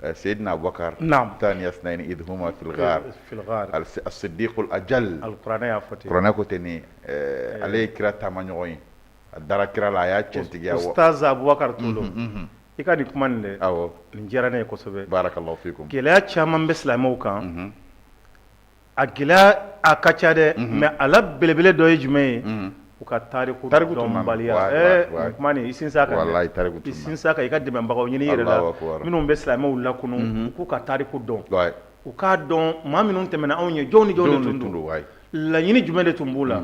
Seyidina Abubakar naam thaniya isnaini idh huma fil ghar fil ghar as-siddiq al-ajal al-Kuranɛ y'a fɔ ten kuranɛ ko ten ni ale ye kira taamaɲɔgɔn ye a dara kira la a y'a tiɲɛtigiya Ustaz Abubakar Tolo i ka nin kuma nin dɛ awɔ nin diyara ne ye kosɛbɛ barakallahu fikum gɛlɛya caman bɛ silamɛw kan a gɛlɛya a ka ca dɛ mais a la belebele dɔ ye jumɛn ye u ka tariku dɔnbaliya nin kuma nin i sinsin a kan dɛ i sinsin a kan i ka dɛmɛbagaw ɲini i yɛrɛ la minnu bɛ silamɛw lakunu u k'u ka tariku dɔn U k'a dɔn maa minnu tɛmɛna anw ɲɛ, jɔnw ni jɔnw de tun don, laɲini jumɛn de tun b'u la,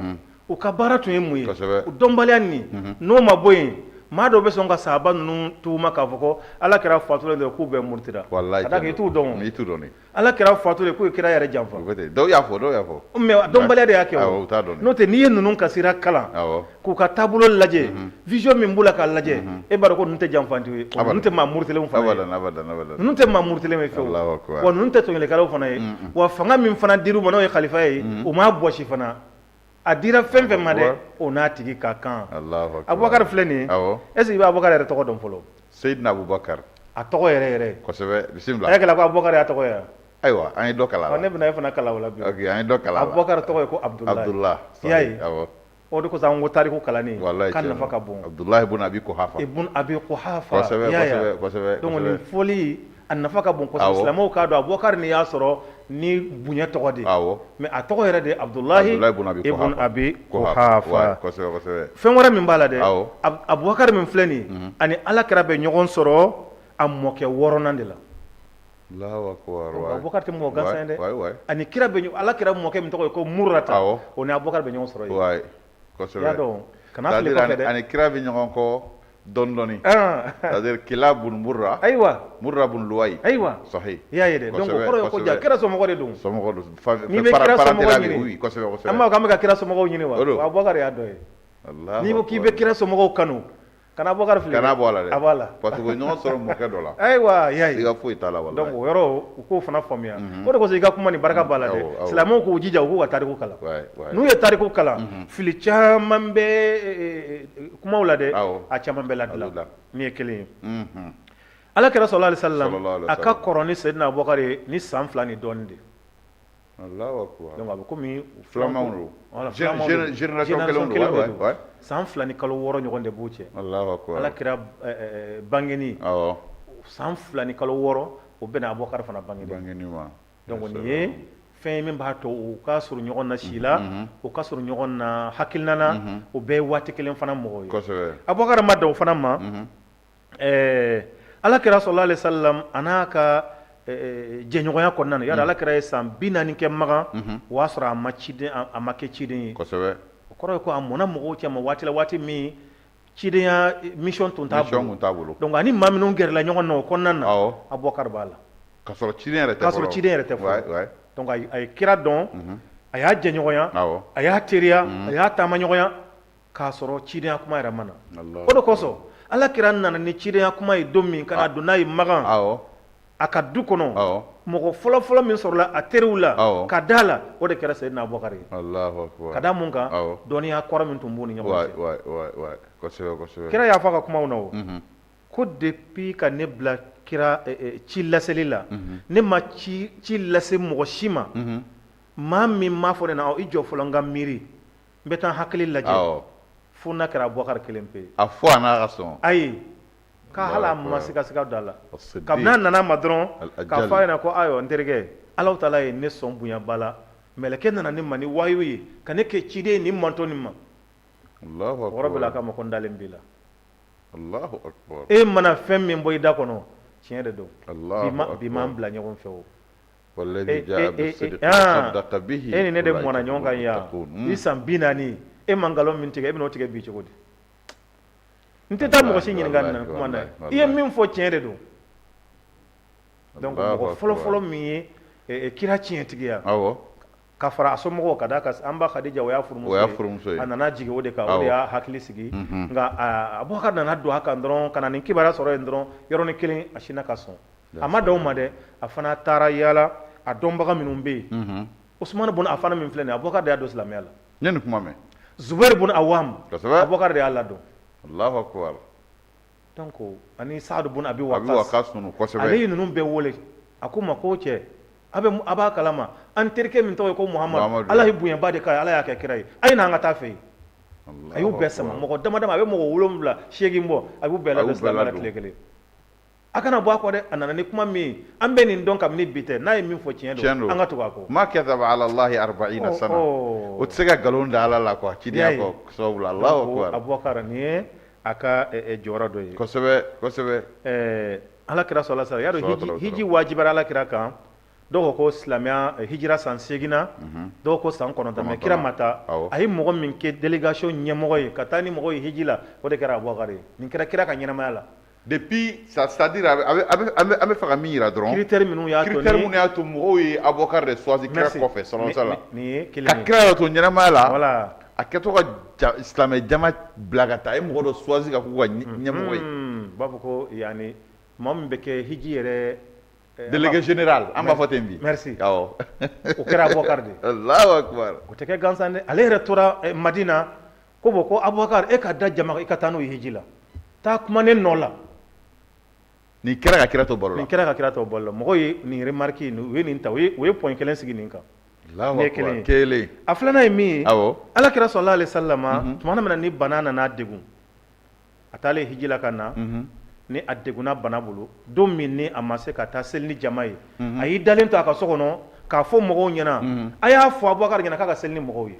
u ka baara tun ye mun ye. O dɔnbaliya nin, n'o ma bɔ yen, maa dɔw bɛ sɔn ka sahaba ninnu tuhuma k'a fɔ ko Ala kira fatulen dɔrɔn k'u bɛɛ murutira, ka d'a kan i t'u dɔn. Ala kira fatulen k'u ye kira yɛrɛ janfa. Dɔw y'a fɔ, dɔw y'a fɔ. Mais dɔnbaliya de y'a kɛ o, n'o tɛ n'i ye ninnu ka sira kalan, k'u ka taabolo lajɛ, vision min b'u la k'a lajɛ, e b'a dɔn ko ninnu tɛ janfantiw ye, ninnu tɛ maa murutilenw fana ye, ninnu tɛ maa murutilenw ye fewu, wa ninnu tɛ tɔɲɔlikɛlaw fana ye, wa fanga min fana dir'u ma n'o ye khalifa ye, u m'a bɔsi fana. A dira fɛn fɛn ma dɛ, o n'a tigi ka kan. Abubakar filɛ nin ye, est ce que i bɛ Abubakar yɛrɛ tɔgɔ dɔn fɔlɔ? Seyidina Abubakar. A tɔgɔ yɛrɛ yɛrɛ. Kosɛbɛ, bisimila. A y'a kɛla ko Abubakar y'a tɔgɔ ye wa? Ayiwa, an ye dɔ kalan a la. Ne bɛna e fana kalan o la bi. Ok, an ye dɔ kalan a la. Abubakar tɔgɔ ye ko Abudulayi. Abudulayi. I y'a ye? Awɔ. O de kosɔn an ko tariku kalanni Walayi k'a tiɲɛ nafa don. ka bon. Abudulayi bun Abi Kuhafa. Ibun Abi Kuhafa. Kosɛbɛ, I y'a ye wa? kosɛbɛ, kosɛbɛ. Donc nin fɔli a nafa ka bon kosɛbɛ. Awɔ. Silamɛw k'a dɔn Abubakar nin y'a sɔrɔ ni bonya tɔgɔ de ye. Awɔ. Mais a tɔgɔ yɛrɛ de ye Abudulayi Abudulayi bun Abi ibun Kuhafa. Abi Kuhafa. Kuhafa. Kosɛbɛ, kosɛbɛ. Fɛn wɛrɛ min b'a la dɛ, Awɔ. Abubakar min filɛ nin ye, ani Ala kira bɛ ɲɔgɔn sɔrɔ a mɔkɛ wɔɔrɔnan de la. Allahu akbar. Donc Abubakar tɛ mɔgɔ gansan ye dɛ. Ouais, ouais. Ani kira bɛ Ala kira mɔkɛ min tɔgɔ ye ko Murata. Awɔ. O ni Abubakar bɛ ɲɔgɔn sɔrɔ yen. Ouais. Kosɛbɛ. I y'a dɔn, kana fili C'est-à-dire kɔfɛ dɛ. ani kira bɛ ɲɔgɔn kɔ dɔɔni dɔɔni. Ah. C'est-à-dire Kilab bun Murra. Ayiwa. Murra bun Luway. Ayiwa. Sahih. I y'a ye dɛ. Donc o kɔrɔ ye ko ja kira somɔgɔ de don. Somɔgɔ don. N'i bɛ kira somɔgɔ ɲini. Oui, kosɛbɛ, kosɛbɛ. An b'a fɔ k'an bɛ ka kira somɔgɔw ɲini wa? O don. Wa Abubakar y'a dɔ ye. Allahu N'i ko k'i bɛ akbar. kira somɔgɔw kanu, kana Abubakar fili dɛ. Kana bɔ a la dɛ. A b'a la. Parce que u bɛ ɲɔgɔn sɔrɔ mɔkɛ dɔ la. Ayiwa, i y'a ye. Siga foyi t'a la walahi. Donc o yɔrɔ u k'o fana faamuya. O de kosɔn i ka kuma nin barika b'a la dɛ. Awɔ, awɔ. Silamɛw k'u jija u k'u ka tariku kalan. Ouais, ouais. N'u ye tariku kalan, fili caman bɛ kumaw la dɛ, Awɔ. a caman bɛ ladilan. Ladilan. Nin ye kelen ye. Ala kira sallallahu alaihi wasallam Sallallahu alaihi a ka wasallam. kɔrɔ ni Seydina Abubakar ye ni san 2 ni dɔɔnin de ye. Allahu akbar. Donc a bɛ komi Filamanw don. Voilà, filamanw don. Génération kelenw don. Génération Ouais, de don. ouais. San 2 ni kalo 6 ɲɔgɔn de b'u cɛ. Allahu akbar. Ala kira bangeni. Awɔ. San 2 ni kalo 6 o bɛnna Abubakar fana bangeni. Bangeni ma. Donc nin ye fɛn ye min b'a to u ka surun ɲɔgɔn na si la, u ka surun ɲɔgɔn na hakilina na, u bɛɛ ye waati kelen fana mɔgɔw ye. Kosɛbɛ. Abubakar ma dan o fana ma. Ala kira sallallahu alaihi wasallam a n'a ka jɛɲɔgɔnya kɔnɔna na, yala Ala kira ye san 40 kɛ Makan, o y'a sɔrɔ a ma ciden, a ma kɛ ciden ye. Kosɛbɛ. O kɔrɔ ye ko a mɔnna mɔgɔw cɛma waati la, waati min cidenya mission tun t'a Mission bolo. tun t'a bolo. Donc ani maa minnu gɛrɛla ɲɔgɔn na o kɔnɔna na, Awɔ. Abubakar b'a la. K'a sɔrɔ ciden yɛrɛ tɛ K'a sɔrɔ fɔlɔ. ciden yɛrɛ tɛ fɔlɔ. Ouais, ouais. Donc a ye kira dɔn, a y'a jɛɲɔgɔnya, Awɔ. a y'a teriya, a y'a taamaɲɔgɔnya, k'a sɔrɔ cidenya kuma yɛrɛ ma na. Allahu O de kosɔn Ala kira nana ni cidenya kuma ye don min ka na don n'a ye Makan. Awɔ. A ka du kɔnɔ. Awɔ. Mɔgɔ fɔlɔfɔlɔ min sɔrɔla a teriw la. Awɔ. Ka da la, o de kɛra Seyidina Abubakar ye. Allahu akbar. Ka da mun kan? Awɔ. Dɔnniya kɔrɔ min tun b'u ni ɲɔgɔn cɛ. Ouais, ouais, ouais. Kosɛbɛ, kosɛbɛ. Kira y'a fɔ a ka kumaw na o. Ko depuis ka ne bila kira ci laseli la, ne ma ci lase mɔgɔ si ma. Maa min m'a fɔ ne na, i jɔ fɔlɔ n ka miiri, n bɛ taa hakili lajɛ. Awɔ. Fo n'a kɛra Abubakar kelen pe ye. A fɔ a n'a ka sɔn. Ayi. K'a hali a ma sigasiga don a la. As-Siddiq. Kabini a nana ma dɔrɔn, Al-Ajal. k'a fɔ a ɲɛna ko ayiwa n terikɛ, Alahu taala ye ne sɔn bonyaba la. Mɛlɛkɛ nana ne ma ni wahiyu ye ka ne kɛ ciden ye nin mantɔn nin ma. Allahu O yɔrɔ bɛɛ la a akbar. k'a ma ko n dalen b'i la. Allahu akbar. E mana fɛn min bɔ i da kɔnɔ, tiɲɛ de don. Allahu akbar. Bi m'an bila ɲɔgɔn fɛ o. Walladhi jaa bis-sidqi wa saddaqa bihi. E ni ne de mɔnna ɲɔgɔn kan yan. I san 40, e ma nkalon min tigɛ, e bɛn'o tigɛ bi cogo di? N tɛ taa mɔgɔ si ɲininka nin kuma na. I ye min fɔ tiɲɛ de don. Donc mɔgɔ fɔlɔfɔlɔ min ye kira tiɲɛtigiya. Awɔ. Ka fara a somɔgɔw ka d'a kan an ba Khadija o y'a furumuso ye. A nana jigin o de kan, o de y'a hakili sigi. Nka Abubakar nana don a kan dɔrɔn ka na nin kibaruya sɔrɔ yen dɔrɔn yɔrɔnin kelen a sinna ka sɔn. A ma dan o ma dɛ, a fana taara yaala a dɔnbaga minnu bɛ yen. Usumani bun Afana min filɛ nin ye, Abubakar de y'a don silamɛya la. N ye nin kuma mɛn. Zubɛri bun Awam. Kosɛbɛ. Abubakar de y'a ladon. Allahu akbar. Donc ani Saadu bun Abi Abi Waqas. Waqas ninnu kosɛbɛ. Ale ye ninnu bɛɛ wele. A ko ma ko cɛ, a bɛ a b'a kalama an terikɛ min tɔgɔ ye ko Muhamadu, Ala ye bonyaba de k'a ye, Ala y'a kɛ kira ye. A ye na an ka taa fɛ yen. A y'u bɛɛ sama mɔgɔ dama dama a bɛ mɔgɔ 7 8 bɔ, a y'u bɛɛ ladon silamɛya la tile kelen. A kana bɔ a kɔ dɛ, a nana ni kuma min ye, an bɛ nin dɔn kabini bi tɛ, n'a ye min fɔ tiɲɛ don, an ka tugu a kɔ. Ma kadhaba ala Allahi arba'ina sana. O tɛ se ka nkalon da Ala la quoi cidenya kɔ sababu la. Allahu akbar. Abubakar nin ye a ka jɔyɔrɔ dɔ ye. Kosɛbɛ, kosɛbɛ. Ala kira sallallahu alaihi wasallam, y'a dɔn hiji wajibara Ala kira kan Dɔw ko ko silamɛya hijira san 8nan, dɔw ko san 9 mais kira ma taa, a ye mɔgɔ min kɛ délégation ɲɛmɔgɔ ye ka taa ni mɔgɔw ye hiji la, o de kɛra Abubakari ye. Nin kɛra kira ka ɲɛnamaya la. Depuis c'est à dire an bɛ fɛ ka min jira dɔrɔn, critère minnu y'a to critère minnu y'a to mɔgɔw ye Abubakari de choisi kira kɔfɛ sallallahu alaihi wasallam, nin ye kelen ka kira yɛrɛ to ɲɛnamaya la, voilà, a kɛtɔ ka silamɛ jama bila ka taa, a ye mɔgɔ dɔ choisi ka k'u ka ɲɛmɔgɔ ye. U b'a fɔ ko yani maa min bɛ kɛ hiji yɛrɛ délégué général, an b'a fɔ ten bi. Merci. Awɔ. O kɛra Abubakar de ye. Allahu akbar. O tɛ kɛ gansan dɛ. Ale yɛrɛ tora Madina ko bon ko Abubakar, e ka da jama kan, i ka taa n'o ye hiji la. Taa kuma ne nɔ la. Nin kɛra ka kira to balo la. Nin kɛra ka kira to balo la. Mɔgɔw ye nin remarque, u ye nin ta, u ye point kelen sigi nin kan. Allahu akbar. Kelen. A filanan ye min ye. Awɔ. Ala kira sallallahu alaihi wasallam, tuma min na ni bana nana degun, a taalen hiji la ka na, ni a degunna bana bolo, don min ni a ma se ka taa seli ni jama ye, a y'i dalen to a ka so kɔnɔ k'a fɔ mɔgɔw ɲɛna, a y'a fɔ Abubakar ɲɛna k'a ka seli ni mɔgɔw ye.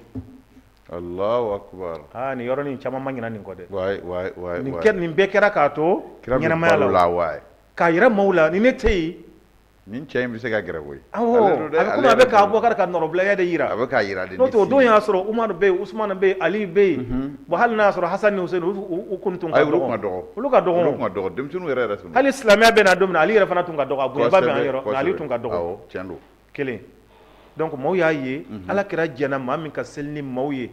Allahu akbar. Aa, nin yɔrɔnin caman ma ɲinɛ nin kɔ dɛ. Wayi wayi wayi. Nin bɛɛ kɛra k'a to ɲɛnamaya la, k'a yira maaw la ni ne tɛ yen. Nin cɛ in bɛ se ka gɛrɛ koyi. Awɔ, a bɛ komi a bɛ ka Abubakar ka nɔrɔbilaya de yira. A bɛ k'a yira de. N'o tɛ o don y'a sɔrɔ Umaru bɛ yen, Usumani bɛ yen, Ali bɛ yen. Bon, hali n'a y'a sɔrɔ Hasani ni Huseni u kun tun ka dɔgɔ. Olu ka dɔgɔ. Olu tun ka dɔgɔ, denmisɛnninw yɛrɛ yɛrɛ tun. Hali silamɛya bɛ na don min na, Ali yɛrɛ fana tun ka dɔgɔ, a bonyaba bɛ an yɔrɔ, nka Ali tun ka dɔgɔ. Awɔ, tiɲɛ don. Kelen. Donc maaw y'a ye, Ala kira jɛnna maa min ka seli ni maaw ye,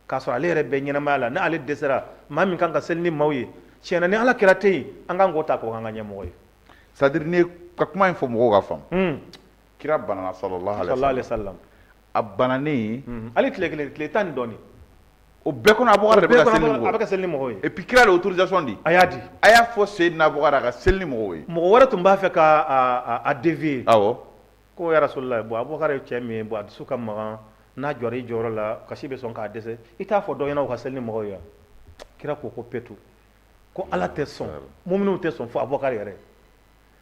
k'a sɔrɔ ale yɛrɛ bɛ ɲɛnamaya la, n'ale dɛsɛra, maa min kan ka seli ni maaw ye, tiɲɛ na ni Ala kira tɛ yen, an kan k'o ta k'o k'an ka ɲɛmɔgɔ ye. C'est à dire ne ka kuma in fɔ mɔgɔw ka faamu. Kira banana sallallahu alaihi wasallam. A bananen. Hali tile kelen, tile 10 ni dɔɔnin. O bɛɛ kɔnɔ Abubakar de bɛ ka seli ni mɔgɔw ye. A bɛ ka seli ni mɔgɔw ye. Et puis kira de autorisation di. A y'a di. A y'a fɔ Seydina Abubakar a ka seli ni mɔgɔw ye. Mɔgɔ wɛrɛ tun b'a fɛ ka a dévier. Awɔ. Ko ya Rasulullah, bon Abubakar ye cɛ min ye, bon a dusu ka magan, n'a jɔra i jɔyɔrɔ la, kasi bɛ sɔn k'a dɛsɛ. I t'a fɔ dɔ ɲɛna o ka seli ni mɔgɔw ye wa? Kira ko ko petu. Ko Ala tɛ sɔn, muminuw tɛ sɔn fo Abubakar yɛrɛ.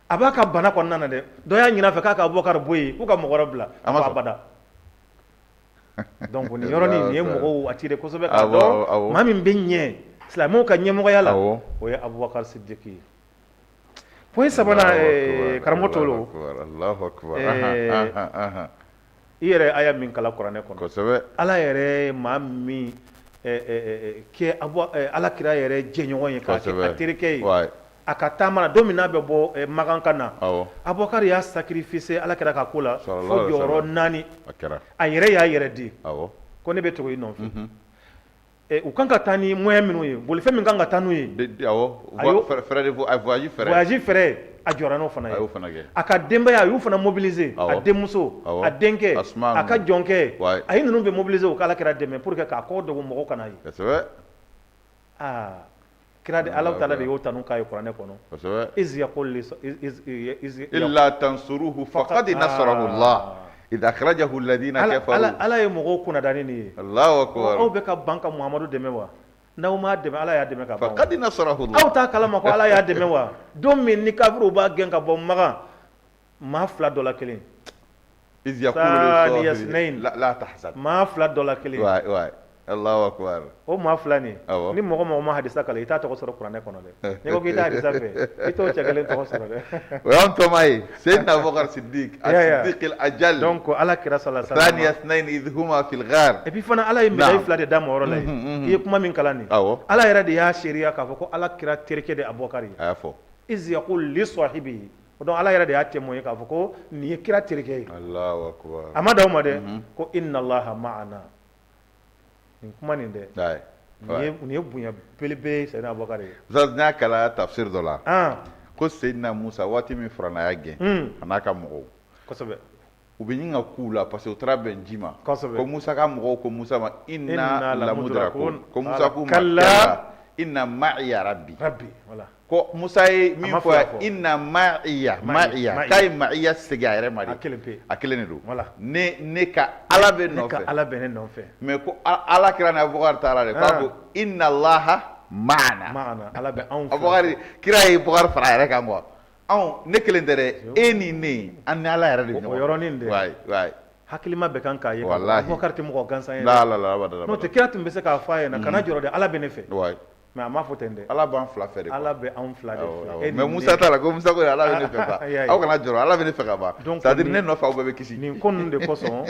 A b'a ka bana kɔnɔna na dɛ, dɔ y'a ɲini a fɛ k'a ka Abubakar bɔ yen, k'u ka mɔgɔ wɛrɛ bila, a ko abada. Donc nin yɔrɔnin nin ye mɔgɔw attiré kosɛbɛ k'a dɔn maa min bɛ ɲɛ silamɛw ka ɲɛmɔgɔya la, o ye Abubakar Sidiki ye. Point sabanan, karamɔgɔ Tolo, Allahu akbar. I yɛrɛ aya min kalan kuranɛ kɔnɔ, kosɛbɛ, Ala yɛrɛ ye maa min kɛ Ala kira yɛrɛ jɛɲɔgɔn ye, k'a kɛ a terikɛ ye, a ka taama na don min n'a bɛ bɔ Makan ka na, Abubakar y'a sacrifier Ala kira ka ko la fo jɔyɔrɔ 4, a yɛrɛ y'a yɛrɛ di, ko ne bɛ tugu i nɔfɛ. U kan ka taa ni moyen minnu ye, bolifɛn min kan ka taa n'u ye, voyage frais, a jɔra n'o fana ye, a ka denbaya a y'u fana mobiliser, a denmuso, a denkɛ, a ka jɔnkɛ, a ye ninnu bɛɛ mobiliser u ka Ala kira dɛmɛ pour que k'a kɔ dogo mɔgɔw kana ye. Aa kira de Ala taala de y'o tanu k'a ye kuranɛ kɔnɔ, iz yaqul illa tansuruhu faqad nasarahu Allah idh akhrajahu alladhina kafaru. Ala ye mɔgɔw kunnada ni nin ye. Allahu akbar. Aw bɛ ka ban ka Muhamadu dɛmɛ wa? N'aw m'a dɛmɛ, Ala y'a dɛmɛ ka ban. Faqad nasarahu Allah. Aw t'a kalama ko Ala y'a dɛmɛ wa? Don min ni kafiriw b'a gɛn ka bɔ Makan, maa fila dɔ la kelen. Iz yaqulu li sahibihi la tahzan. Maa fila dɔ la kelen. Wayi wayi. Allahu akbar. O maa fila nin, ni mɔgɔ mɔgɔ ma hadisa kalan, i t'a tɔgɔ sɔrɔ kuranɛ kɔnɔ dɛ. N'i ko k'i t'a hadisa fɛ, i t'o cɛ kelen tɔgɔ sɔrɔ dɛ. O y'an tɔma ye, Seydina Abubakar Sidiki, as-Sidiki al-Ajal. Donc Ala kira sallallahu alaihi wasallam. Thaniya ithnaini idh huma fil ghar. Et puis fana Ala ye médaille fila de d'a ma o yɔrɔ la yen. I ye kuma min kalan nin. Awɔ. Ala yɛrɛ de y'a seereya k'a fɔ ko Ala kira terikɛ de Abubakar ye. A y'a fɔ. Iz yaqulu li sahibihi. Donc Ala yɛrɛ de y'a témoigner k'a fɔ ko nin ye kira terikɛ ye. Allahu akbar. A ma dan o ma dɛ, ko inna Allaha ma'ana. Nin kuma nin dɛ, nin ye bonya belebele ye Seyidina Abubakar ye. Ustaz, n y'a kalan tafsir dɔ la, ko Seyidina Musa, waati min Firawuna y'a gɛn a n'a ka mɔgɔw, kosɛbɛ, u bɛ ɲini ka k'u la parce que u taara bɛn ji ma, kosɛbɛ, ko Musa ka mɔgɔw ko Musa ma inna lamudrakun, ko Musa k'u ma kalla inna ma'iya rabbi, rabbi, voilà. Ko Musa ye min fɔ yan, inna ma'iya, ma'iya, k'a ye ma'iya segin a yɛrɛ ma de, a kelen pe, a kelen de don, voilà, ne ka Ala bɛ nɔfɛ, ne ka Ala bɛ ne nɔfɛ, mais ko Ala kira ni Abubakar taara de, k'a ko inna Allaha ma'ana, ma'ana, Ala bɛ anw fɛ, Abubakar, kira ye Abubakar fara a yɛrɛ kan quoi, anw ne kelen tɛ dɛ, e ni ne, an ni Ala yɛrɛ de bɛ ɲɔgɔn fɛ, o yɔrɔnin de, wayi wayi. Hakilima bɛ kan k'a ye, walahi, Abubakar tɛ mɔgɔ gansan ye dɛ, la la la, n'o tɛ kira tun bɛ se k'a fɔ a ɲɛna, kana jɔrɔ dɛ, Ala bɛ ne fɛ, wayi. Mais a m'a fɔ ten dɛ. Ala b'an fila fɛ de. Ala bɛ anw fila de fɛ. Mais Musa t'a la ko Musa ko Ala bɛ ne fɛ quoi. Aw kana jɔrɔ, Ala bɛ ne fɛ ka ban. Donc c'est à dire ne nɔfɛ aw bɛɛ bɛ kisi. Nin ko ninnu de kosɔn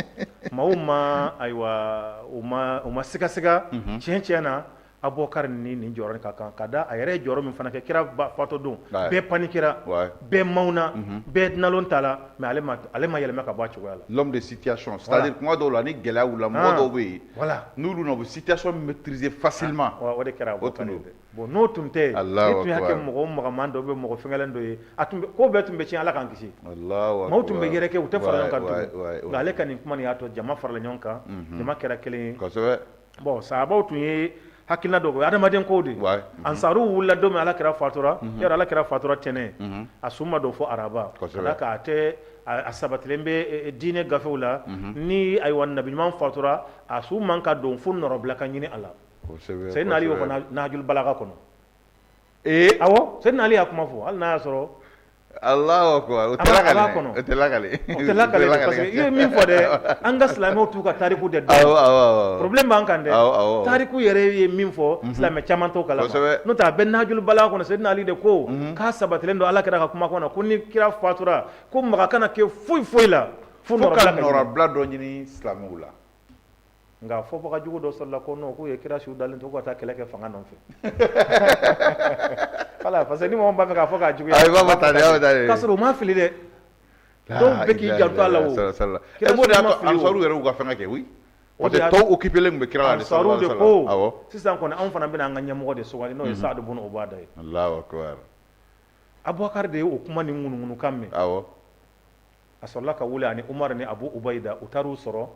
maaw ma, ayiwa, u ma sigasiga tiɲɛ tiɲɛ na. Abubakar ni nin jɔyɔrɔ ka kan ka da a yɛrɛ ye jɔyɔrɔ min fana kɛ kira fatɔ don, bɛɛ paniquera, bɛɛ mawuna, bɛɛ nalon ta la, mais ale ma yɛlɛma ka bɔ a cogoya la. L'homme de situation, c'est à dire kuma dɔw la ni gɛlɛya wulila, mɔgɔ dɔw bɛ yen, n'olu na u bɛ situation maîtriser facilement. O de kɛra Abubakar ye. Bon, n'o tun tɛ, ni tun y'a kɛ mɔgɔ magaman dɔ bɛ, mɔgɔ fɛngɛlen dɔ ye, a tun ko bɛɛ tun bɛ tiɲɛ. Ala k'an kisi. Maaw tun bɛ yɛrɛkɛ, u tɛ fara ɲɔgɔn kan tugun. Nka ale ka nin kuma nin y'a to jama farala ɲɔgɔn kan, jama kɛra kelen ye. Bon, sahabaw tun ye hakilina dɔ, o ye adamaden kow de ye. Ansaruw wulila don min Ala kira fatura, yɔrɔ Ala kira fatura tɛnɛn, a su ma don fo araba. Ka d'a kan a tɛ a sabatilen bɛ diinɛ gafew la ni, ayiwa, nabi ɲuman fatura, a su man ka don fo nɔrɔbila ka ɲini a la. Seyidina Ali y'o fɔ Nahajul Balaga kɔnɔ. Awɔ, Seyidina Ali y'a kuma fɔ, hali n'a y'a sɔrɔ Allahu akbar, o tɛ lakale. Kɔnɔ. O tɛ lakale. O tɛ lakale, parce que i ye min fɔ dɛ, an ka silamɛw t'u ka tariku de dɔn. Awɔ awɔ Problème b'an kan dɛ. Awɔ awɔ Tariku yɛrɛ ye min fɔ, silamɛ caman t'o kalama. N'o tɛ, a bɛ Nahajul Balaga kɔnɔ. Seyidina Ali de ko k'a sabatilen don Ala kira ka kuma kɔnɔ ko ni kira fatura, ko maga kana kɛ foyi foyi la fo ka nɔrɔbila dɔ ɲini silamɛw la. Nka fɔbaga jugu dɔ sɔrɔla ko non, k'u ye kira su dalen to k'u ka taa kɛlɛ kɛ fanga nɔfɛ. Voilà, parce que ni mɔgɔ b'a fɛ k'a fɔ k'a juguya, ayi, b'a fɔ tan de, b'a fɔ tan de. K'a sɔrɔ u ma fili dɛ. Dɔw bɛ k'i janto a la o. E b'o de y'a to ansaru yɛrɛ y'u ka fɛngɛ kɛ, oui, parce que tɔw occupé len tun bɛ kira la de. Ansaru de ko sisan kɔni, anw fana bɛna an ka ɲɛmɔgɔ de sugandi, n'o ye Saadu bun Ubada ye. Allahu akbar. Abubakar de ye o kuma ni ŋunuŋunukan mɛn. A sɔrɔla ka wuli, ani Umaru ni Abu Ubayida, u taar'u sɔrɔ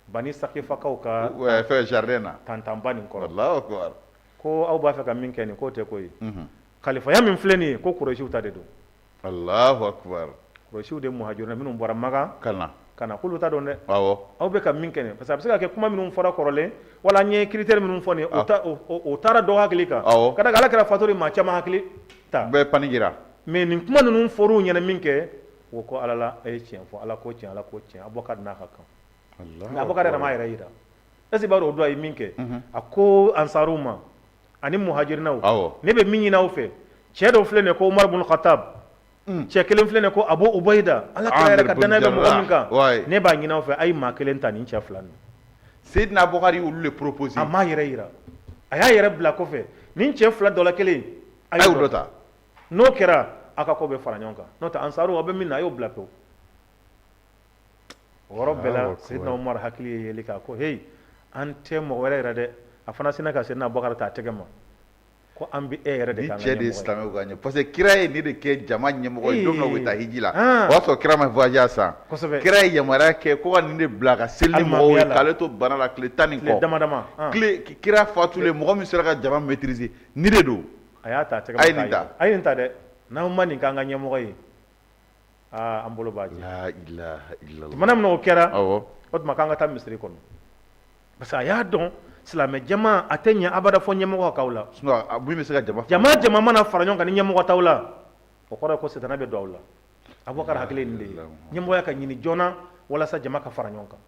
Bani Sakifakaw ka fɛn jardin na, tantanba nin kɔrɔ. Allahu akbar. Ko aw b'a fɛ ka min kɛ nin, k'o tɛ ko ye. Kalifaya min filɛ nin ye, ko Kuresiw ta de don. Allahu akbar. Kuresiw de, muhajiruna minnu bɔra Makan ka na ka na, k'olu ta don dɛ. Aw bɛ ka min kɛ nin, parce que a bɛ se ka kɛ kuma minnu fɔra kɔrɔlen, wala an ye critère minnu fɔ nin, o taara dɔ hakili kan. Ka da kan Ala kira fatuli, maa caman hakili ta bɛɛ paniquera. Mais nin kuma ninnu fɔr'u ɲɛna min kɛ, o ko Ala la, a ye tiɲɛ fɔ, Ala ko tiɲɛ, Ala ko tiɲɛ, Abubakar n'a ka kan. Mais Abubakar yɛrɛ m'a yɛrɛ yira. Est ce que i b'a dɔn o don a ye min kɛ? A ko ansaruw ma ani muhajirinaw, ne bɛ min ɲini aw fɛ, cɛ dɔ filɛ nin ye ko Umar bun Khattab, cɛ kelen filɛ nin ye ko Abu Ubayida, Ala kira yɛrɛ ka danaya bɛ mɔgɔ min kan, ne b'a ɲini aw fɛ, a ye maa kelen ta nin cɛ fila nin. Seydina Abubakar y'olu de proposer. A m'a yɛrɛ yira, a y'a yɛrɛ bila kɔfɛ. Nin cɛ fila dɔ la kelen, a y'o dɔ ta. N'o kɛra, aw ka ko bɛ fara ɲɔgɔn kan. N'o tɛ, ansaru, aw bɛ min na, a y'o bila pewu. O yɔrɔ bɛɛ la, Seydina Umar hakili ye yeli kɛ, a ko heyi, an tɛ mɔgɔ wɛrɛ yɛrɛ dɛ. A fana sinna ka Seydina Abubakar ta a tɛgɛ ma ko an bɛ e yɛrɛ de k'an ka ɲɛmɔgɔ ye. Ni cɛ de ye silamɛw ka ɲɛ, parce que kira ye nin de kɛ jama ɲɛmɔgɔ ye don min na u bɛ taa hiji la. O y'a sɔrɔ kira ma voyage a san. Kira ye yamaruya kɛ ko ka nin de bila ka seli ni mɔgɔw ye, k'ale to bana la tile 10 ni kɔ. Tile dama dama. Tile kira fatulen, mɔgɔ min sera ka jama maîtriser, nin de don. A y'a ta a tɛgɛ ma. A ye nin ta. A ye nin ta dɛ, n'aw ma nin k'an ka ɲɛmɔgɔ ye, aa, an bolo b'a jɛ. La ilaha illallah. Tumana min na o kɛra, o tuma k'an ka taa misiri kɔnɔ, parce que a y'a dɔn silamɛ jama a tɛ ɲɛ abada fo ɲɛmɔgɔ k'aw la. Sinon min bɛ se ka jama jama jama mana fara ɲɔgɔn kan ni ɲɛmɔgɔ t'aw la, o kɔrɔ ye ko sitanɛ bɛ don aw la. Abubakar hakili ye nin de ye, ɲɛmɔgɔya ka ɲini joona walasa jama ka fara ɲɔgɔn kan,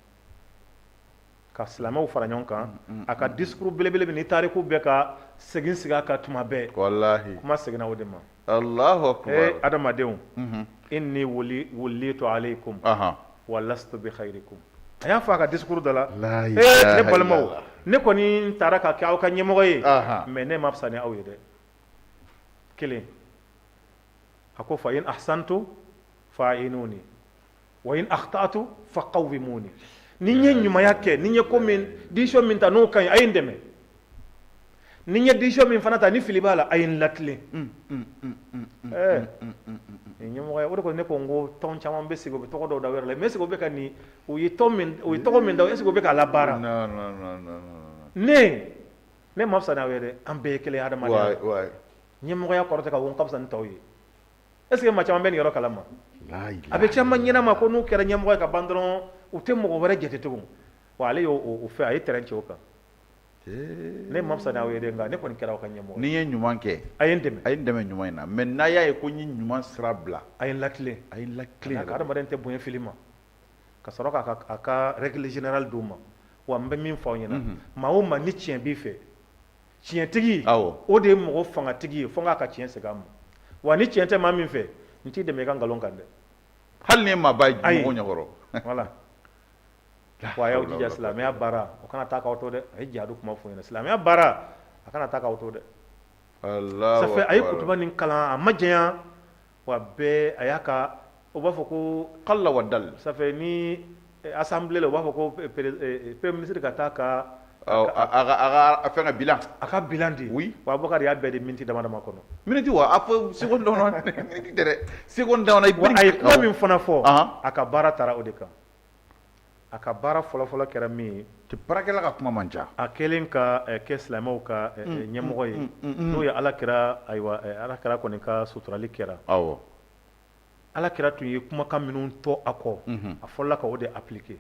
ka silamɛw fara ɲɔgɔn kan. A ka discours belebele min ni tariku bɛ ka segin segin a kan tuma bɛɛ, walahi, kuma seginna o de ma. Allahu akbar. Ee adamadenw, inni wulitu alaykum wa lastu bi khayrikum. A y'a fɔ a ka discours dɔ la: ee ne balimaw, ne kɔni taara ka kɛ aw ka ɲɛmɔgɔ ye, mais ne ma fisa ni aw ye dɛ. Kelen, a ko fa in ahsantu fa a'inuni wa in akhta'tu fa qawwimuni. Ni n ye ɲumanya kɛ, ni n ye ko min, décision min ta, n'o ka ɲi, a ye n dɛmɛ. Ni n ye décision min fana ta, ni fili b'a la, a ye n latilen. Ɛɛ, nin ɲɛmɔgɔya o de ko. Ne ko n ko tɔn caman bɛ sigi, u bɛ tɔgɔ dɔw da wɛrɛ la, mais est ce que u bɛ ka nin, u ye tɔn min, u ye tɔgɔ min da, est ce que u bɛ k'a labaara? Non, non, non, non. Ne ma fisa n'aw ye dɛ, an bɛɛ ye kelen ye adamadenya la. Ɲɛmɔgɔya kɔrɔ tɛ ka ko n ka fisa ni tɔw ye. Est ce que maa caman bɛ nin yɔrɔ kalama? A bɛ caman ɲɛna ma ko n'u kɛra ɲɛmɔgɔ ye ka ban dɔrɔn, u tɛ mɔgɔ wɛrɛ jate tugun. Wa ale y'o o fɛ, a ye terrain cɛ o kan. Ne ma fisa n'aw ye dɛ, nka ne kɔni kɛra aw ka ɲɛmɔgɔ. Ni n ye ɲuman kɛ, a ye n dɛmɛ. A ye n dɛmɛ ɲuman in na, mais n'a y'a ye ko n ye ɲuman sira bila, a ye n latilen. A ye n latilen. Ka adamaden tɛ bonya fili ma, ka sɔrɔ k'a ka a ka règle générale d'u ma. Wa n bɛ min fɔ aw ɲɛna, maa o maa ni tiɲɛ b'i fɛ, Tiɲɛtigi, o de ye mɔgɔ fangatigi ye, fo n k'a ka tiɲɛ segin a ma. Wa ni tiɲɛ tɛ maa min fɛ, n t'i dɛmɛ i ka nkalon kan dɛ. Hali ni ye maaba ye mɔgɔw ɲɛkɔrɔ. Voilà. Wa a y'aw jija silamɛya baara, o kana taa k'aw to dɛ. A ye jihadu kuma fɔ ɲɛna, silamɛya baara a kana taa k'aw to dɛ. Ça fait a ye kutuba nin kalan, a ma janya wa bɛɛ a y'a ka, o b'a fɔ ko qalla wa dal. Ça fait ni assemblée la, u b'a fɔ ko premier ministre ka taa ka a fɛn ka bilan, a ka bilan di. Oui. Wa Abubakar y'a bɛɛ di miniti dama dama kɔnɔ. Miniti wa a fɔ seconde dama, miniti tɛ dɛ, seconde dama. Wa a ye kuma min fana fɔ, a ka baara taara o de kan. A ka baara fɔlɔfɔlɔ kɛra min ye, baarakɛla ka kuma man ca. A kɛlen ka kɛ silamɛw ka ɲɛmɔgɔ ye, n'o ye Ala kira, ayiwa, Ala kira kɔni ka suturali kɛra. Ala kira tun ye kumakan minnu to a kɔ, a fɔlɔla ka o de appliquer.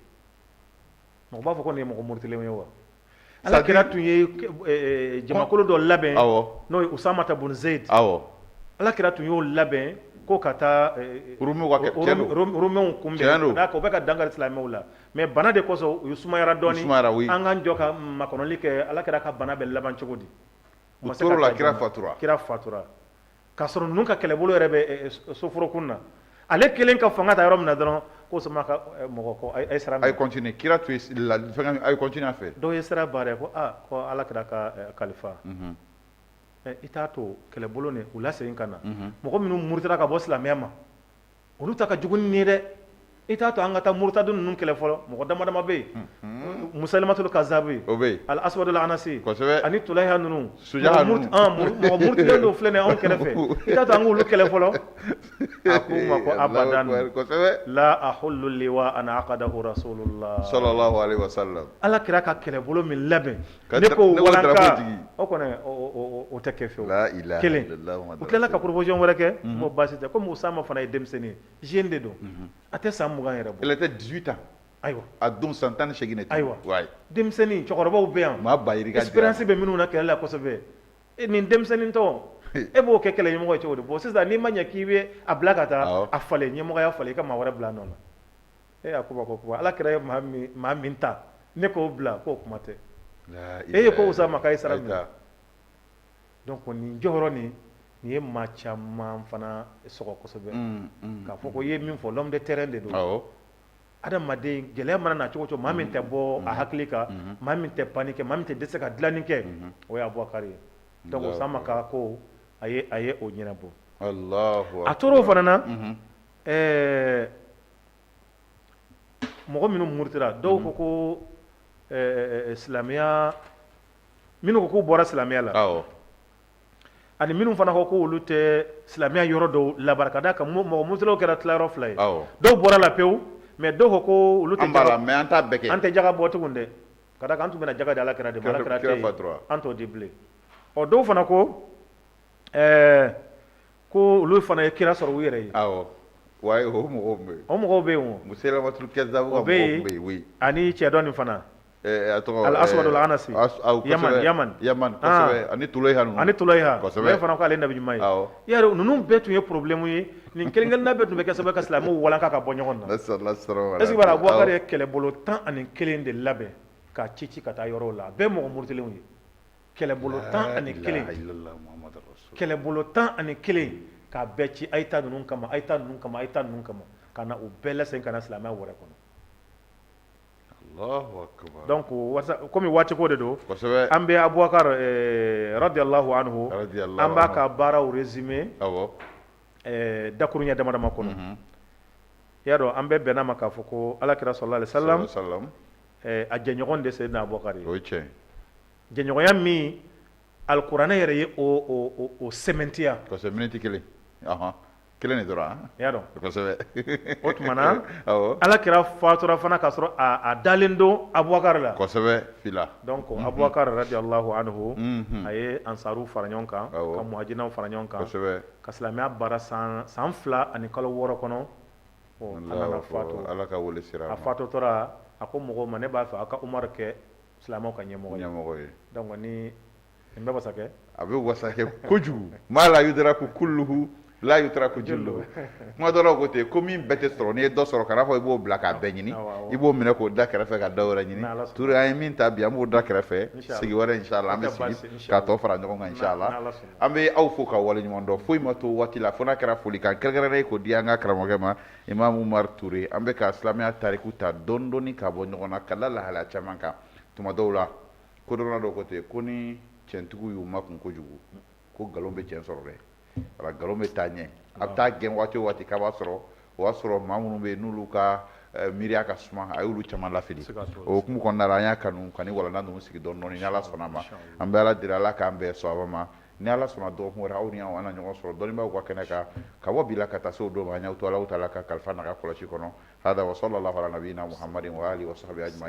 Mɔgɔ b'a fɔ ko nin ye mɔgɔ murutilen ye wa? Ala kira tun ye jamakulu dɔ labɛn, n'o ye Usamata bun Zeyid. Ala kira tun y'o labɛn ko ka taa Romainw kunbɛn, ka d'a kan u bɛ ka dankari silamɛw la. Mais bana de kosɔn u sumayara dɔɔnin. An k'an jɔ ka makɔnɔli kɛ, Ala kira ka bana bɛ laban cogo di? U tor'o la, kira fatura. Kira fatura. K'a sɔrɔ ninnu ka kɛlɛbolo yɛrɛ bɛ soforokun na. Ale kelen ka fanga ta yɔrɔ min na dɔrɔn, ko Usama ka mɔgɔ ko a ye sira minɛ. A ye continuer, kira tun ye fɛn, a ye continuer a fɛ. Dɔw ye sira barrer ko aa, ko Ala kira ka kalifa. I t'a to kɛlɛbolo nin u lasegin ka na. Mɔgɔ minnu murutira ka bɔ silamɛya ma, olu ta ka jugu ni nin ye dɛ. I t'a to an ka taa murutadu ninnu kɛlɛ fɔlɔ. Mɔgɔ dama dama bɛ yen, Musalimatul Kazabi, o bɛ yen, Al Aswadul Anasi, ani Tulayiha ninnu, mɔgɔ murutilen dɔw filɛ nin ye anw kɛrɛfɛ, i t'a to an k'olu kɛlɛ fɔlɔ. A ko u ma ko abadan la ahullu liwa'an aqadahu rasulullah sallallahu alaihi wasallam. Ala kira ka kɛlɛbolo min labɛn, ne ko walanka, o kɔni o tɛ kɛ fiyewu. Kelen, u tilala ka proposition wɛrɛ kɛ. Bon, baasi tɛ, komi Usama fana ye denmisɛnnin ye, jeune de don, a tɛ san 20 yɛrɛ bɔ. Il était 18 ans. Ayiwa. A don san 18 de. Ayiwa, denmisɛnnin, cɛkɔrɔbaw bɛ yan, maa ba yirika, expérience bɛ minnu na kɛlɛ la kosɛbɛ. Nin denmisɛnnin tɔ, e b'o kɛ kɛlɛ ɲɛmɔgɔ ye cogo di? Bon, sisan n'i ma ɲɛ k'i bɛ a bila ka taa, a falen, ɲɛmɔgɔya falen, i ka maa wɛrɛ bila a nɔ la. E a ko ko Ala kira ye maa min ta, ne k'o bila, k'o kuma tɛ. E ye ko Usama k'a ye sira minɛ. Donc nin jɔyɔrɔ nin ye maa caman fana sɔgɔ kosɛbɛ, k'a fɔ ko i ye min fɔ, l'homme de terrain de don. Adamaden, gɛlɛya mana na cogo cogo, maa min tɛ bɔ a hakili kan, maa min tɛ paniquer, maa min tɛ dɛsɛ ka dilanni kɛ, o ye Abubakar ye. Donc Usama ka ko, a ye o ɲɛnabɔ. A tor'o fana na, ɛɛ mɔgɔ minnu murutira, dɔw ko ko silamɛya, minnu ko k'u bɔra silamɛya la, ani minnu fana ko olu tɛ silamɛya yɔrɔ dɔw labaara, ka d'a kan mɔgɔ murutilenw kɛra tilayɔrɔ fila ye. Dɔw bɔra la pewu, mais dɔw ko ko olu tɛ mais an t'a bɛɛ kɛ, an tɛ jaga bɔ tugun dɛ, ka d'a kan an tun bɛna jaga di Ala kira de ma, Ala kira tɛ yen, an t'o di bilen. Ɔ, dɔw fana ko ko olu fana ye kira sɔrɔ u yɛrɛ ye. Awɔ, wa o mɔgɔw bɛ yen. O mɔgɔw bɛ yen o. Musailamatul Kazzab ka mɔgɔw bɛ yen, oui. Ani cɛ dɔ nin fana. A tɔgɔ Al Aswadul Anasi. Yaman, Yaman. Yaman, kosɛbɛ, ani Tulayiha ninnu. Ani Tulayiha. Kosɛbɛ. Ale fana ko ale ye nabi ɲuman ye. Yari ninnu bɛɛ tun ye problème ye. Nin kelen kelenna bɛɛ tun bɛ kɛ sababu ka silamɛw walanka ka bɔ ɲɔgɔn na. Est ce que b'a dɔn, Abubakar ye kɛlɛbolo 11 de labɛn k'a ci ci ka taa yɔrɔw la, a bɛɛ mɔgɔ murutilenw ye. Kɛlɛbolo 11, kɛlɛbolo 11 k'a bɛɛ ci, a ye taa ninnu kama, a ye taa ninnu kama, a ye taa ninnu kama, ka na u bɛɛ lasegin ka na silamɛya wɛrɛ kɔnɔ. Donc komi waati ko de don, an bɛ Abubakar radiyallahu anhu, an b'a ka baaraw résumé dakuruɲɛ dama dama kɔnɔ. I y'a dɔn, an bɛɛ bɛnna ma k'a fɔ ko Ala kira sallallahu alaihi wasallam a jɛɲɔgɔn de Seydina Abubakar ye. O ye tiɲɛ. Jɛɲɔgɔnya min alikuranɛ yɛrɛ ye o sɛmɛntiya. Kosɛbɛ, miniti kelen, kelen de dɔrɔn. I y'a dɔn. Kosɛbɛ. O tuma na, Ala kira fatura fana k'a sɔrɔ a dalen don Abubakar la. Kosɛbɛ, fila. Donc Abubakar radiyallahu anhu, a ye ansaru fara ɲɔgɔn kan, ka muhajirinaw fara ɲɔgɔn kan. Ka silamɛya baara san 2 ani kalo 6 kɔnɔ. A nana fatu. Ala ka wele sera a fatutɔra, a ko mɔgɔw ma, ne b'a fɛ aw ka Umaru kɛ silamɛw ka ɲɛmɔgɔ ye. Donc ni nin bɛ wasa kɛ. A bɛ wasa kɛ kojugu. Ma la yudraku kulluhu. La yutraku julluhu. Kuma dɔ la, o ko ten ko min bɛɛ tɛ sɔrɔ, n'i ye dɔ sɔrɔ, kana fɔ i b'o bila k'a bɛɛ ɲini, i b'o minɛ k'o da kɛrɛfɛ ka dɔ wɛrɛ ɲini. Ture, an ye min ta bi, an b'o da kɛrɛfɛ. Sigi wɛrɛ, inshallah, an bɛ sigi k'a tɔ fara ɲɔgɔn kan, inshallah. An bɛ aw fo ka waleɲuman dɔn. Foyi ma to waati la fo n'a kɛra folikan kɛrɛnkɛrɛnnen ye k'o di an ka karamɔgɔkɛ ma, Imam Umar Ture. An bɛ ka silamɛya tariku ta dɔɔni dɔɔni ka bɔ ɲɔgɔn na ka da lahalaya caman kan. Tuma dɔw la, kodɔnna dɔw ko ten ko ni tiɲɛtigiw y'u makun kojugu, ko nkalon bɛ tiɲɛ sɔrɔ dɛ. Wala nkalon bɛ taa ɲɛ, a bɛ taa gɛn waati o waati k'a b'a sɔrɔ, o y'a sɔrɔ maa minnu bɛ yen n'olu ka miiriya ka suma, a y'olu caman lafili. O hukumu kɔnɔna la, an y'a kanu ka ni walanda ninnu sigi dɔɔni dɔɔni. Ni Ala sɔnna a ma, an bɛ Ala deli, Ala k'an bɛn sawaba ma. Ni Ala sɔnna, dɔgɔkun wɛrɛ, aw ni anw, an na ɲɔgɔn sɔrɔ dɔnnibaaw ka kɛnɛ kan. Ka bɔ bi la ka taa se o don ma, an y'aw to Alahu taala ka kalifa n'a ka kɔlɔsi kɔnɔ. Hada wa sallallahu ala nabiyina Muhammadin wa alihi wa sahbihi ajma'in.